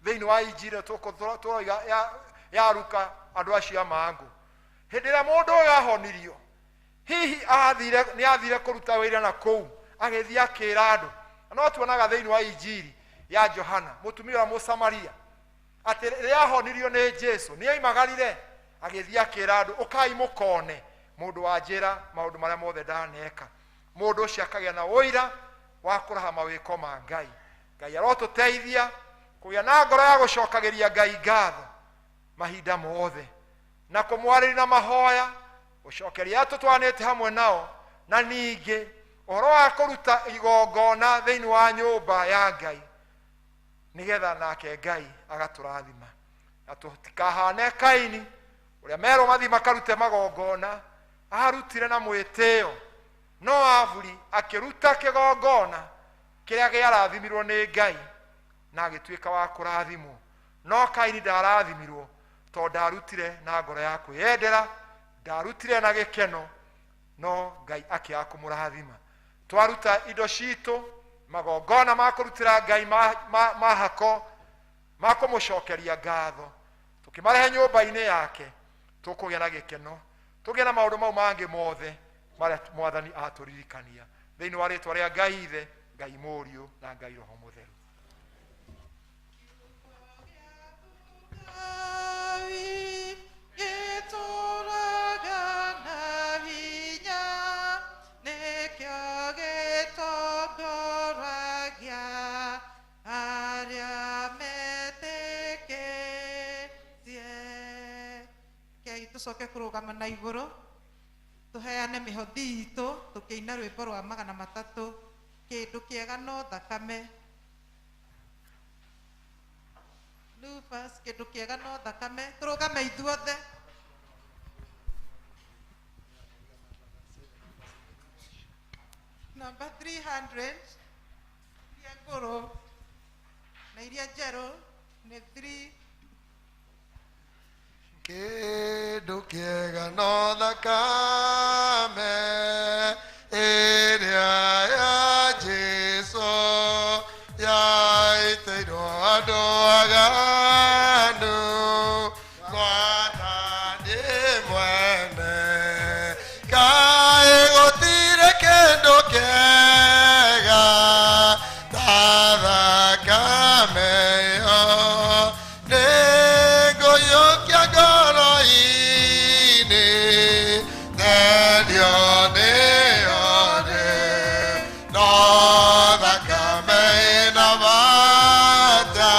thĩinĩ wa Injiri tũroiga ya Luka andũ acio a mangũ, hĩndĩ ĩrĩa mũndũ ũyũ ahonirio, hihi nĩ athire kũruta wĩra na kũu, agĩthiĩ akĩra andũ. No tuonaga thĩinĩ wa Injiri ya Johana mũtumia wa Mũsamaria atĩ rĩrĩa ahonirio nĩ Jesu nĩ oimagarire agĩthiĩ akĩra andũ, ũkai mũkone mũndũ wa njĩra maũndũ marĩa mothe ndaneka. Mũndũ ũcio akagĩa na ũira wa kũraha mawĩko ma Ngai. Ngai arotũteithia kũgĩa na ngoro ya gũcokagĩria Ngai ngatho mahinda mothe na kũmwarĩria na mahoya, gũcokeria arĩa tũtwanĩte hamwe nao, na ningĩ ũhoro wa kũruta igongona thĩinĩ wa nyũmba ya Ngai, nĩgetha nake Ngai agatũrathima. Na tũtikahane Kaini ũrĩa merwo mathiĩ makarute magongona, arutire na mwĩtĩo, no Aburi akĩruta kĩgongona kĩrĩa kĩarathimirwo nĩ Ngai na agĩtuĩka wa kũrathimwo. No Kaini ndarathimirwo tondũ ndarutire na ngoro ya kwĩyendera, ndarutire na gĩkeno, no Ngai akĩaga kũmũrathima. Twaruta indo citũ, magongona ma kũrutĩra Ngai mahako ma kũmũcokeria ngatho, tũkĩmarehe nyũmba-inĩ yake, tũkũgĩa na gĩkeno, tũgĩe na maũndũ mau mangĩ mothe marĩa Mwathani atũririkania. Thĩinĩ wa rĩtwa rĩa Ngai Ithe, Ngai Mũriũ na Ngai Roho Mũtheru. Tũcoke kũrũgama na igũrũ tũheane mĩhothi itũ tũkĩina rwĩmbo rwa 300 kĩndũ kĩega no thakame. Lufas, kĩndũ kĩega no thakame. Tũrũgame ithuothe. 300 iria ngũrũ na iria njerũ nĩ 3. Kĩndũ kĩega no thakame ĩrĩa ya Jesũ yaitĩirwo andũ aganu Mwathani mwene kaĩ gũtirĩ kĩndũ kĩega ta thakame ĩyo nĩngũiyũkia ngoro-inĩ therio nĩyo rĩ no thakame ĩna bata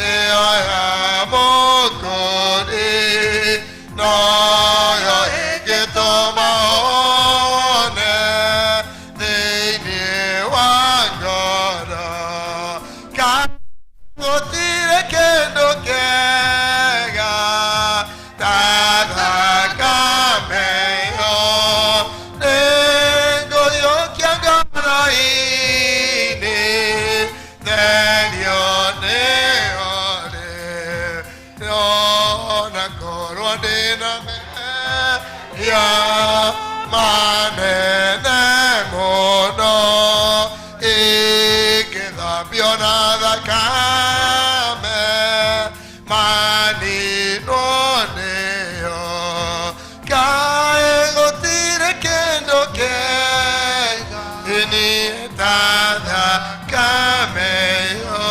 ĩyo ya Mũkũri noyo ĩngĩtũma one thĩinĩ wa ngoro gũtirĩ kĩndũ kĩega ta thakame ĩyo nĩngũiyũkia ngoro-inĩ therio nĩyo rĩ ona korwo ndĩna mehia manene mũno ingĩthambio na thakame maninwo nĩyo kaĩ gũtirĩ kĩndũ kĩega ĩni ta thakame ĩyo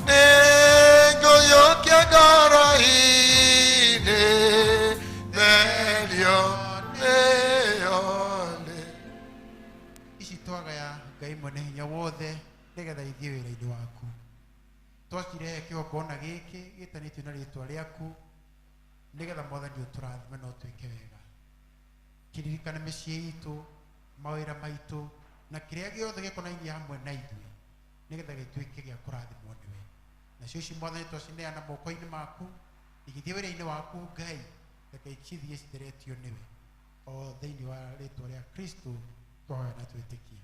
nĩngũiyũkia ngoro-inĩ therio nĩyo rĩ. Ici twagaya Ngai mwene hinya wothe nĩgetha ithiĩ wĩra-inĩ waku. Twacirehe kĩgongona gĩkĩ gĩtanĩtio na rĩtwa rĩaku nĩgetha Mwathani ũtũrathime na ũtwĩke wega. Kĩririkane mĩciĩ itũ, mawĩra maitũ na kĩrĩa gĩothe gĩkonainie hamwe na ithuĩ nĩgetha gĩtuĩke gĩa kũrathimwo nĩwe. Nacio ici Mwathani twacineana moko-inĩ maku igĩthiĩ wĩra-inĩ waku Ngai, reke cithiĩ citheretio nĩwe o thĩinĩ wa rĩtwa rĩa Kristo twahoya na twĩtĩkie.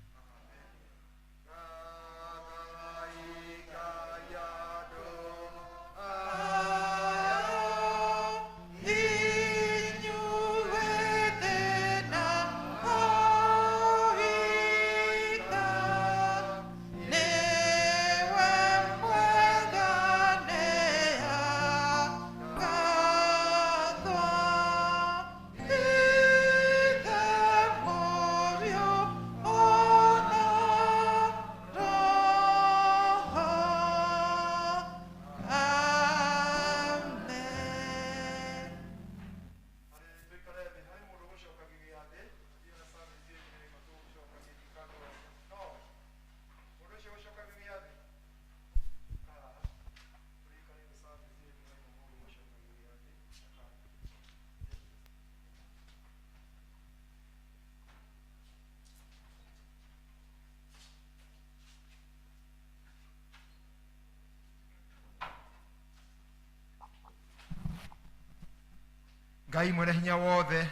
Ngai mwene hinya wothe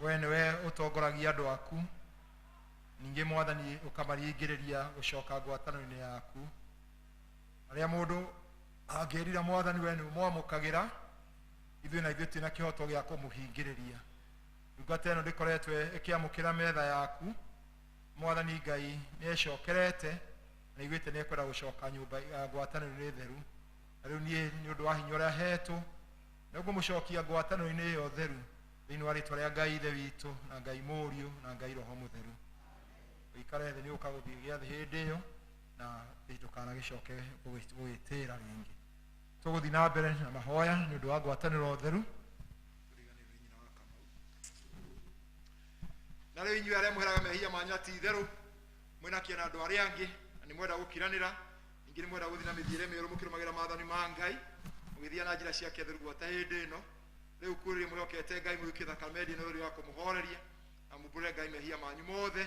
we nĩwe ũtongoragia andũ aku ningĩ Mwathani ũkamaringĩrĩria gũcoka ngwatanĩro-inĩ yaku arĩa mũndũ angĩrira Mwathani we nĩ ũmwamũkagĩra ithuĩ na ithuĩ twĩna kĩhoto gĩa kũmũhingĩrĩria ndungata ĩno ndĩkoretwo ĩkĩamũkĩra metha yaku Mwathani Ngai nĩecokerete na iguĩte nĩekwenda gũcoka nyũmba ngwatanĩro-inĩ theru na rĩu niĩ nĩ ũndũ wa hinya ũrĩa hetwo nĩngũmũcokia ngwatanĩro-inĩ ĩyo theru thĩinĩ wa rĩtwa rĩa Ngai Ithe witũ na Ngai Mũriũ na Ngai Roho Mũtheru. Ũikare thĩ nĩ ũka gũthiĩ gĩathĩ hĩndĩ ĩyo na ndũkanagĩcoke gũgĩtĩra rĩngĩ. Tũgũthiĩ na mbere na mahoya nĩ ũndũ wa ngwatanĩro theru. Na rĩu inyuĩ arĩa mwĩheraga mehia manyu na ti itherũ mwĩna kĩene andũ arĩa angĩ na nĩ mwenda gũkiranĩra ningĩ nĩ mwenda gũthiĩ na mĩthiĩre mĩũru mũkĩrũmagĩrĩra maathani ma Ngai mũgĩthiĩ na njĩra ciake theru gwata hĩndĩ ĩno rĩu kwĩrĩ mwĩhokete Ngai mũiyũkie thakame ĩno ĩrĩ ya kũmũhoreria na mumbũre Ngai mehia manyu mothe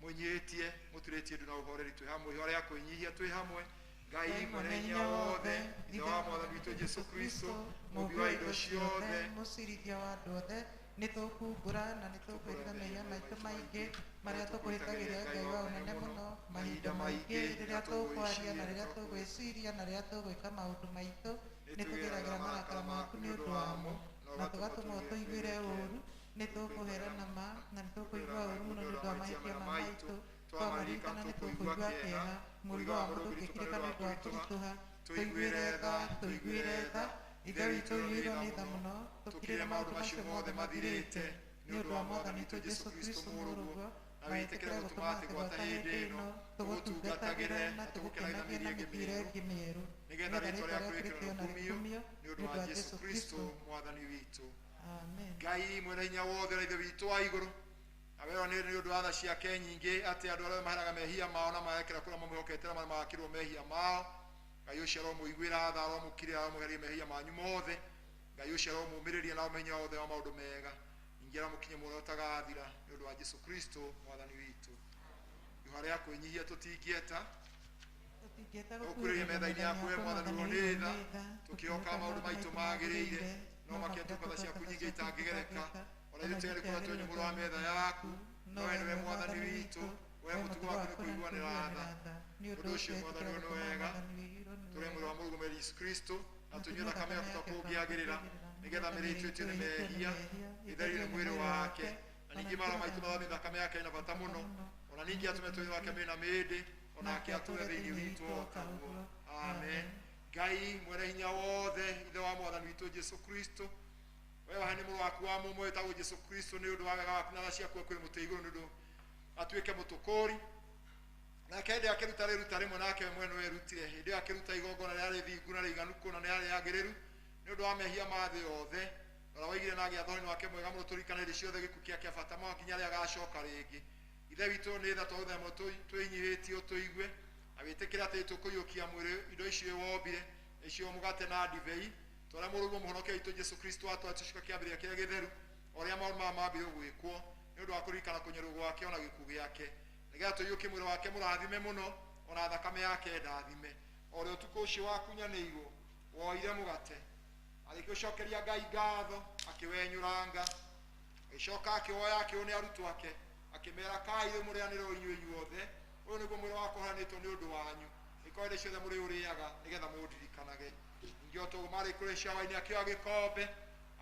mwĩnyihĩtie mũturĩtie ndu na ũhoreri twĩ hamwe ihora ya kwĩnyihia twĩ hamwe. Ngai mwene hinya wothe Ithe wa Mwathani witũ Jesũ Kristo mũmbi wa indo ciothe mũcirithia wa andũ othe Nĩ tũkumbũra na nĩ tũkwĩrira mehia maitũ maingĩ marĩa tũkũhĩtagĩria Ngai wa ũnene mũno mahinda maingĩ rĩrĩa tũkwaria na rĩrĩa tũgwĩciria na rĩrĩa tũgwĩka maũndũ maitũ. Nĩ tũgeragĩra marakara maku nĩ ũndũ wamo na tũgatũma ũtũiguĩre ũũru. Nĩ tũkũhera na ma na nĩ tũkũigua ũũru mũno nĩ ũndũ wa mahĩtia ma maitũ. Twamaririkana nĩ tũkũigua kĩeha. Mũrigo wamo ndũngĩkirĩka nĩ ũndũ wa kũritũha. Tũiguĩre tha, tũiguĩre tha. Ithe witũ ũiyũirwo nĩ tha mũno, tũkirĩre maũndũ macio mothe mathirĩte nĩ ũndũ wa Mwathani witũ Jesũ Kristũ mũrũguo, na wĩtĩkĩre gũtũma atĩ gwata hĩndĩ ĩno tũgũtungatagĩre na tũgũkenagie na mĩthiĩre ĩngĩ mĩerũ, nĩgetha rĩĩtwa rĩaku rĩkĩrwo na rĩkumio nĩ ũndũ wa Jesũ Kristũ Mwathani witũ. Amen. Ngai mwene hinya wothe na Ithe witũ wa igũrũ, na werwo nĩ ũndũ wa tha ciake nyingĩ atĩ andũ arĩa maheraga mehia mao na marekera kũrĩa mamwĩhokete na magakĩrwo mehia mao. Ngai ũcio aromũiguĩra tha, aromũkirĩra, aromũheria mehia manyu mothe. Ngai ũcio aromũmĩrĩria na ũmenyo wothe wa maũndũ mega, ningĩ aramũkinyia muoyo ũtagathira nĩ ũndũ wa Jesũ Kristo Mwathani witũ. Ihoya rĩa kwĩnyihia tũtingĩeta gũkuhĩrĩria metha-inĩ yaku we Mwathani ũrĩa nĩ tha, tũkĩhoka maũndũ maitũ magĩrĩire, no makĩria tũkatha ciaku nyingĩ itangĩgereka. Ona ithuĩ tũgerie kũrĩa twĩ nyũmũ rwa metha yaku, no we nĩwe Mwathani witũ, we mũtugo waku nĩ kũiguanĩra tha. Nĩ ũndũ ũcio Mwathani ũyũ nĩ wega, tũrĩe mwĩrĩ wa mũrũgũme Yesu Kristo na tũnyue thakame yaku ta kũngĩagĩrĩra, nĩgetha mĩĩrĩ itũ ĩtue nĩ mehia, ĩtherio nĩ mwĩrĩ wake, na ningĩ mara maitũ mathambie thakame yake ĩna bata mũno, ona ningĩ atũme twĩrĩ wake mĩna mĩndĩ, onake atũre thĩinĩ witũ o taguo. Amen. Ngai mwene hinya wothe, Ithe wa Mwathani witũ Jesu Kristo, we wahe nĩ mũrũ waku wa mũmwe wĩtagwo Jesu Kristo nĩ ũndũ wa wega waku na tha ciaku kwĩ mũtĩ igũrũ nĩ ũndũ atuĩke mũtũkũri. Nake hĩndĩ akĩruta rĩruta rĩmwe, nake we mwene werutire hĩndĩ ĩyo akĩruta igongona rĩarĩ thingu na rĩiganu kũna na rĩarĩ rĩagĩrĩru nĩ ũndũ wa mehia ma thĩ yothe. Ũrĩa waigire na agĩatha wake mwega mũno tũririkane hĩndĩ ciothe gĩkuũ kĩa kĩa bata mũno nginya rĩrĩa agacoka rĩngĩ. Ithe witũ nĩ tha twagũthaitha twĩnyihĩtie ũtũigue na wĩtĩkĩre atĩ tũkũiyũkia mwĩrĩ indo icio wombire, nĩcio mũgate na ndibei, tũrĩa mũrũguo mũhonokia witũ Jesu Kristo atwara tũcoka kĩambĩrĩria kĩrĩa gĩtheru, o ũrĩa maũndũ maya mambire gwĩkwo nĩ ũndũ wa kũririkana kũnyarwo gwake ona gĩkuũ gĩake, nĩgetha tũiyũkie mwĩrĩ wake mũrathime mũno ona thakame yake ndathime. O ũrĩa ũtukũ ũcio wakunyanĩirwo woire mũgate, arĩkia gũcokeria Ngai ngatho, akĩwenyũranga, agĩcoka akĩwoya akĩũne arutwo ake, akĩmera, kai rĩu mũrĩanĩre o inyuĩ inyuothe, ũyũ nĩguo mwĩrĩ wakwa ũheanĩtwo nĩ ũndũ wanyu, ĩkorwo hĩndĩ ciothe mũrĩũrĩaga nĩgetha mũndirikanage. Ningĩ o toguo marĩ kũrĩa cĩawa-inĩ akĩoya gĩkombe,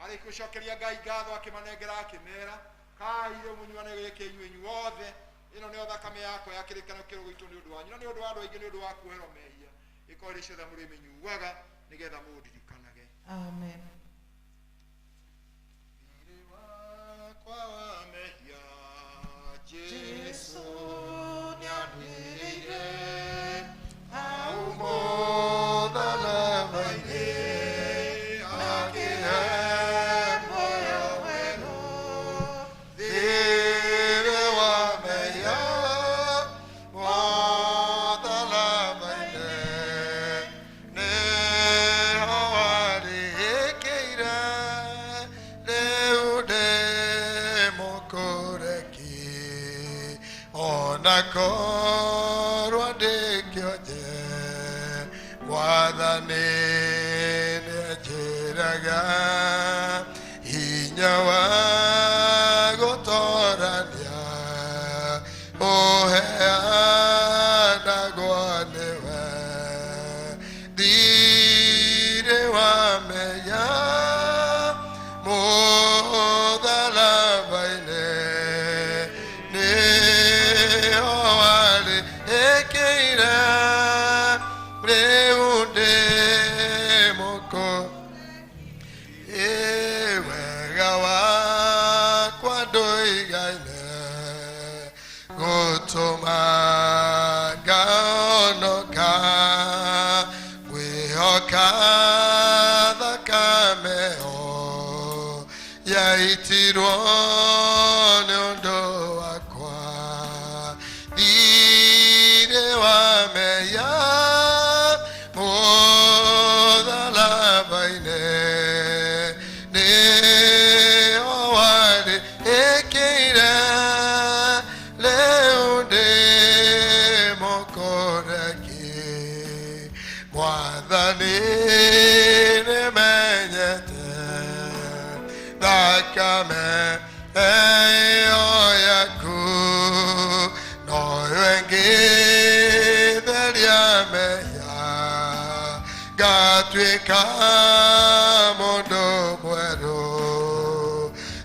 arĩkia gũcokeria Ngai ngatho, akĩmanengera, akĩmera, kai rĩu mũnyuane gĩkĩ inyuĩ inyuothe, ĩno nĩyo thakame yakwa ya kĩrĩkanĩro kĩrũ gĩitũ nĩ ũndũ wanyu na nĩ ũndũ wa andũ aingĩ nĩ ũndũ wa kuoherwo mehia, ĩkorwo hĩndĩ ciothe mũrĩmĩnyuaga nĩgetha mũndirikanage. Amen. Wakwa wa mehia, Jesu nĩandĩrĩire hau mũtharaba-inĩ, akĩhe muoyo mwerũ. Thiirĩ wa mehia mũtharaba-inĩ, nĩho warĩkĩire, rĩu ndĩ mũkũreki, ona korwo ndĩ kĩonje, Mwathani nĩanjĩraga hinya wa gũtorania ũheanagwo nĩwe. Thiirĩ wa mehia mũtharaba-inĩ, nĩho warĩkĩire, rĩu ndĩ mũkũ wega wakwa ndũigaine gũtũma ngahonoka, ngwĩhoka thakame ĩyo yaitirwo nĩ ũndũ wakwa. Thiirĩ wa mehia mũtharaba-inĩ, nĩho warĩkĩire, rĩu ndĩ mũkũreki. Mwathani nĩmenyete thakame Ngatuĩka mũndũ mwerũ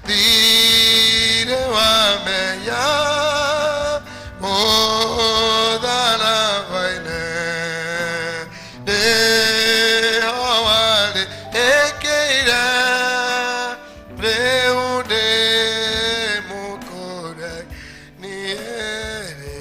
thirĩ wa mehia mũtharaba-inĩ nĩho warĩkĩire rĩu ndĩ mũkũre niĩ rĩ.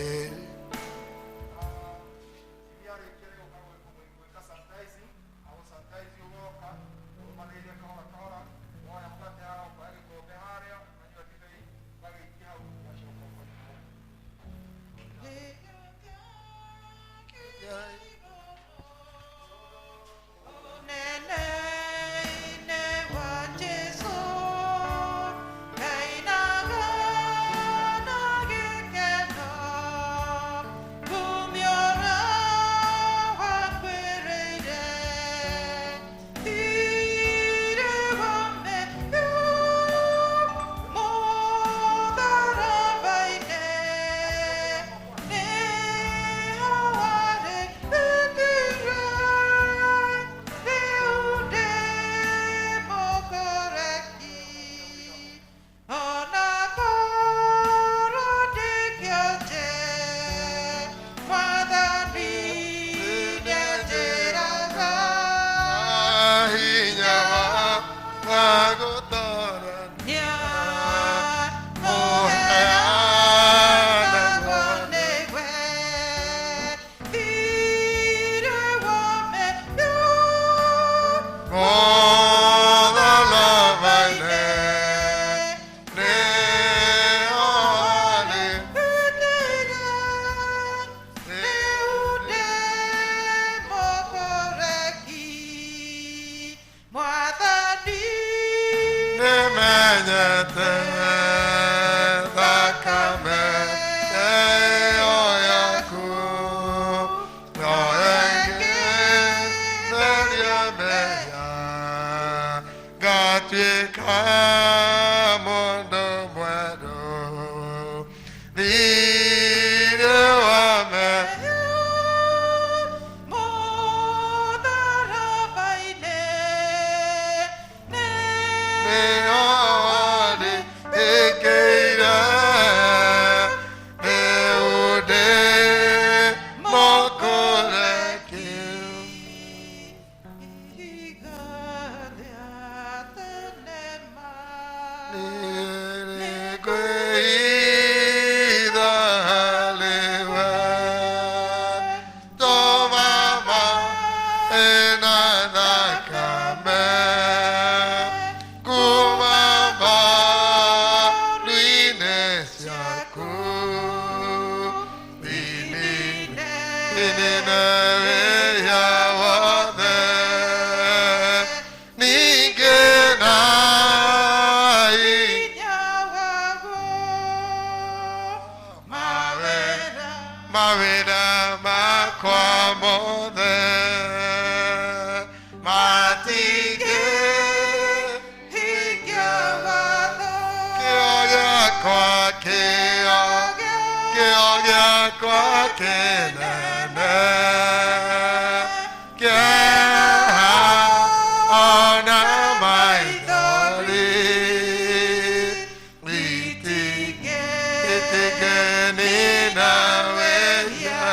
Hinya wa gũtorania ũheanagwo mũtharaba-inĩ nĩho nĩmenyete thakame ĩyo yaku no ĩngĩtheria mehia ngatuĩka mũndũ mwerũ thirĩ wa mehia nĩho warĩkĩire rĩu ndĩ mũkũreki. Mawĩra makwa mothe matingĩhingia kĩo gĩakwa kĩo kĩo gĩakwa kĩnene kĩeha ona maithori itingĩnina wĩhia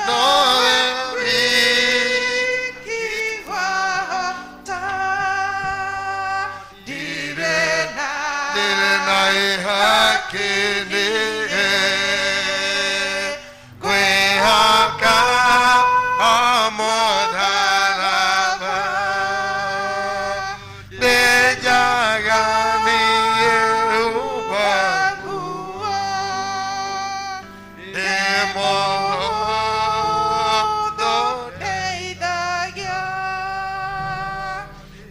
nowe wiki ndirĩ na ihaki niĩ ngwĩhoka o mũtharaba ndĩnjaga niĩ rũbagu ndĩ mũhũthũ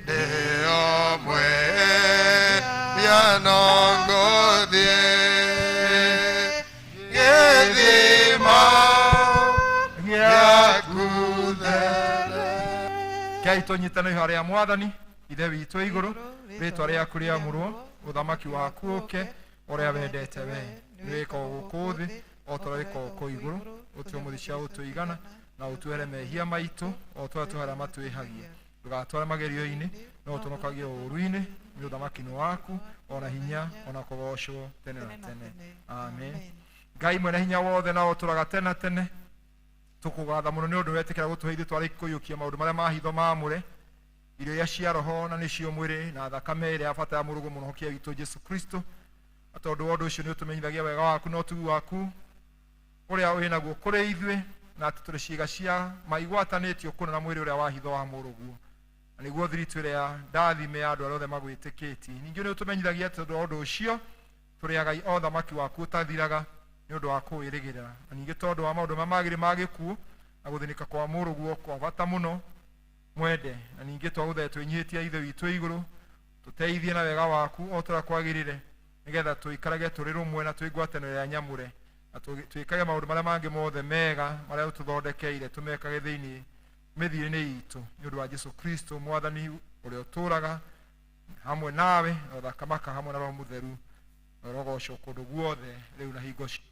ndĩ o mwĩhia no ngũthiĩ gĩthima gĩaku there. Ngai tũnyitane ihoya rĩa mwathani ithe witũ igũrũ rĩtwa rĩaku rĩamũrwo ũthamaki waku ũke ũrĩa wendete we nĩ wĩkagwo gũkũ thĩ o ta ũrĩa wĩkagwo kũu igũrũ ũtue mũthĩ cia gũtũigana Na ũtuohere mehia maitũ o ta ũrĩa tuoheraga arĩa matwĩhagia. Ndũgatware magerio-inĩ, no ũtũhonokagie ũũru-inĩ, nĩ ũthamaki nĩ waku, ona hinya, ona kũgoocwo tene na tene. Amen. Ngai mwene hinya wothe na ũtũraga tene na tene, tũkũgatha mũno nĩ ũndũ wetĩkĩra gũtũhe ithuĩ twarĩ kũiyũkia maũndũ marĩa ma hitho maamũre, irio iria cia roho na nĩcio mwĩrĩ na thakame ĩrĩa ya bata ya mũrũgũ mũhonokia witũ Jesu Kristo. Na tondũ wa ũndũ ũcio nĩ ũtũmenyithagia wega waku na ũtugi waku ũrĩa wĩ naguo kũrĩ ithuĩ, na atĩ tũrĩ ciĩga cia maigwatanĩtio kũna na mwĩrĩ ũrĩa wa hitho wa mũrũguo, na nĩguo thiritũ ĩrĩa ndathime ya andũ arĩa othe magwĩtĩkĩtie. Ningĩ nĩ ũtũmenyithagia tondũ wa ũndũ ũcio tũrĩ agai o thamaki waku ũtathiraga nĩ ũndũ wa kũwĩrĩgĩrĩra. Na ningĩ tondũ wa maũndũ marĩa magĩrĩ ma gĩkuũ na gũthĩnĩka kwa mũrũguo kwa bata mũno mwende, na ningĩ twagũthaitha twĩnyihĩtie Ithe witũ igũrũ, tũteithie na wega waku o ta ũrĩa kwagĩrĩire, nĩgetha tũikarage tũrĩ rũmwe na twĩ ngwatanĩro ĩrĩa nyamũre, na twĩkage maũndũ marĩa mangĩ mothe mega marĩa ũtũthondekeire, tũmekage thĩinĩ mĩthiĩre-inĩ itũ, nĩ ũndũ wa Jesu Kristo Mwathani ũrĩa ũtũũraga hamwe nawe na ũthakamaka hamwe na Roho Mũtheru, na ũrogocwo kũndũ guothe rĩu na hingo ciothe.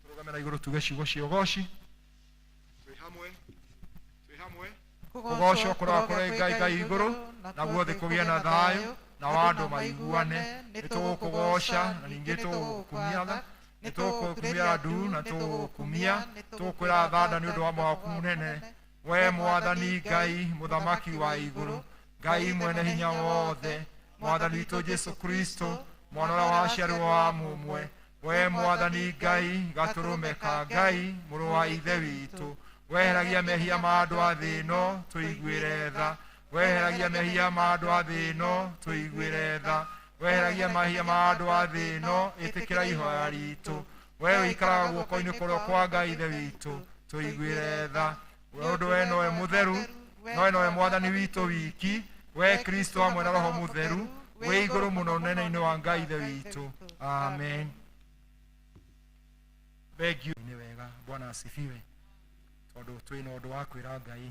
Tũrũgame na igũrũ tuge ciugo cia ũgoci. Twĩ hamwe, twĩ hamwe. Kũgocwo kũroa kũrĩ Ngai Ngai igũrũ, naguo thĩ kũgĩe na thayũ, na andũ maiguane. Nĩ tũgũkũgoca na ningĩ tũgũgũkumia, nĩ tũgũkumia ndu na tũgũgũkumia, tũgũkwĩra thanda nĩ ũndũ wa mwaku mũnene. We Mwathani Ngai, Mũthamaki wa igũrũ, Ngai mwene hinya wothe, Mwathani witũ Jesu Kristo, mwana ũrĩa waciarirwo wa mũmwe, we Mwathani Ngai, gatũrũme ka Ngai, mũrũ wa Ithe witũ, weheragia mehia ma andũ a thĩ ĩno, tũiguĩre tha. Weheragia mehia ma andũ a thĩ ĩno, tũiguĩre tha. Weheragia mehia ma andũ a thĩ ĩno, ĩtĩkĩra ihoya ritũ. We ũikaraga guoko-inĩ kũrĩa kwa Ngai Ithe witũ, tũiguĩre tha. We ũndũ we nowe mũtheru, nowe nowe Mwathani witũ wiki, we Kristo hamwe na Roho Mũtheru, wĩ igũrũ mũno ũnene-inĩ wa Ngai Ithe witũ. Amen. Thank you. Nĩ wega, Bwana asifiwe. Tondũ twĩna ũndũ wa kwĩra Ngai.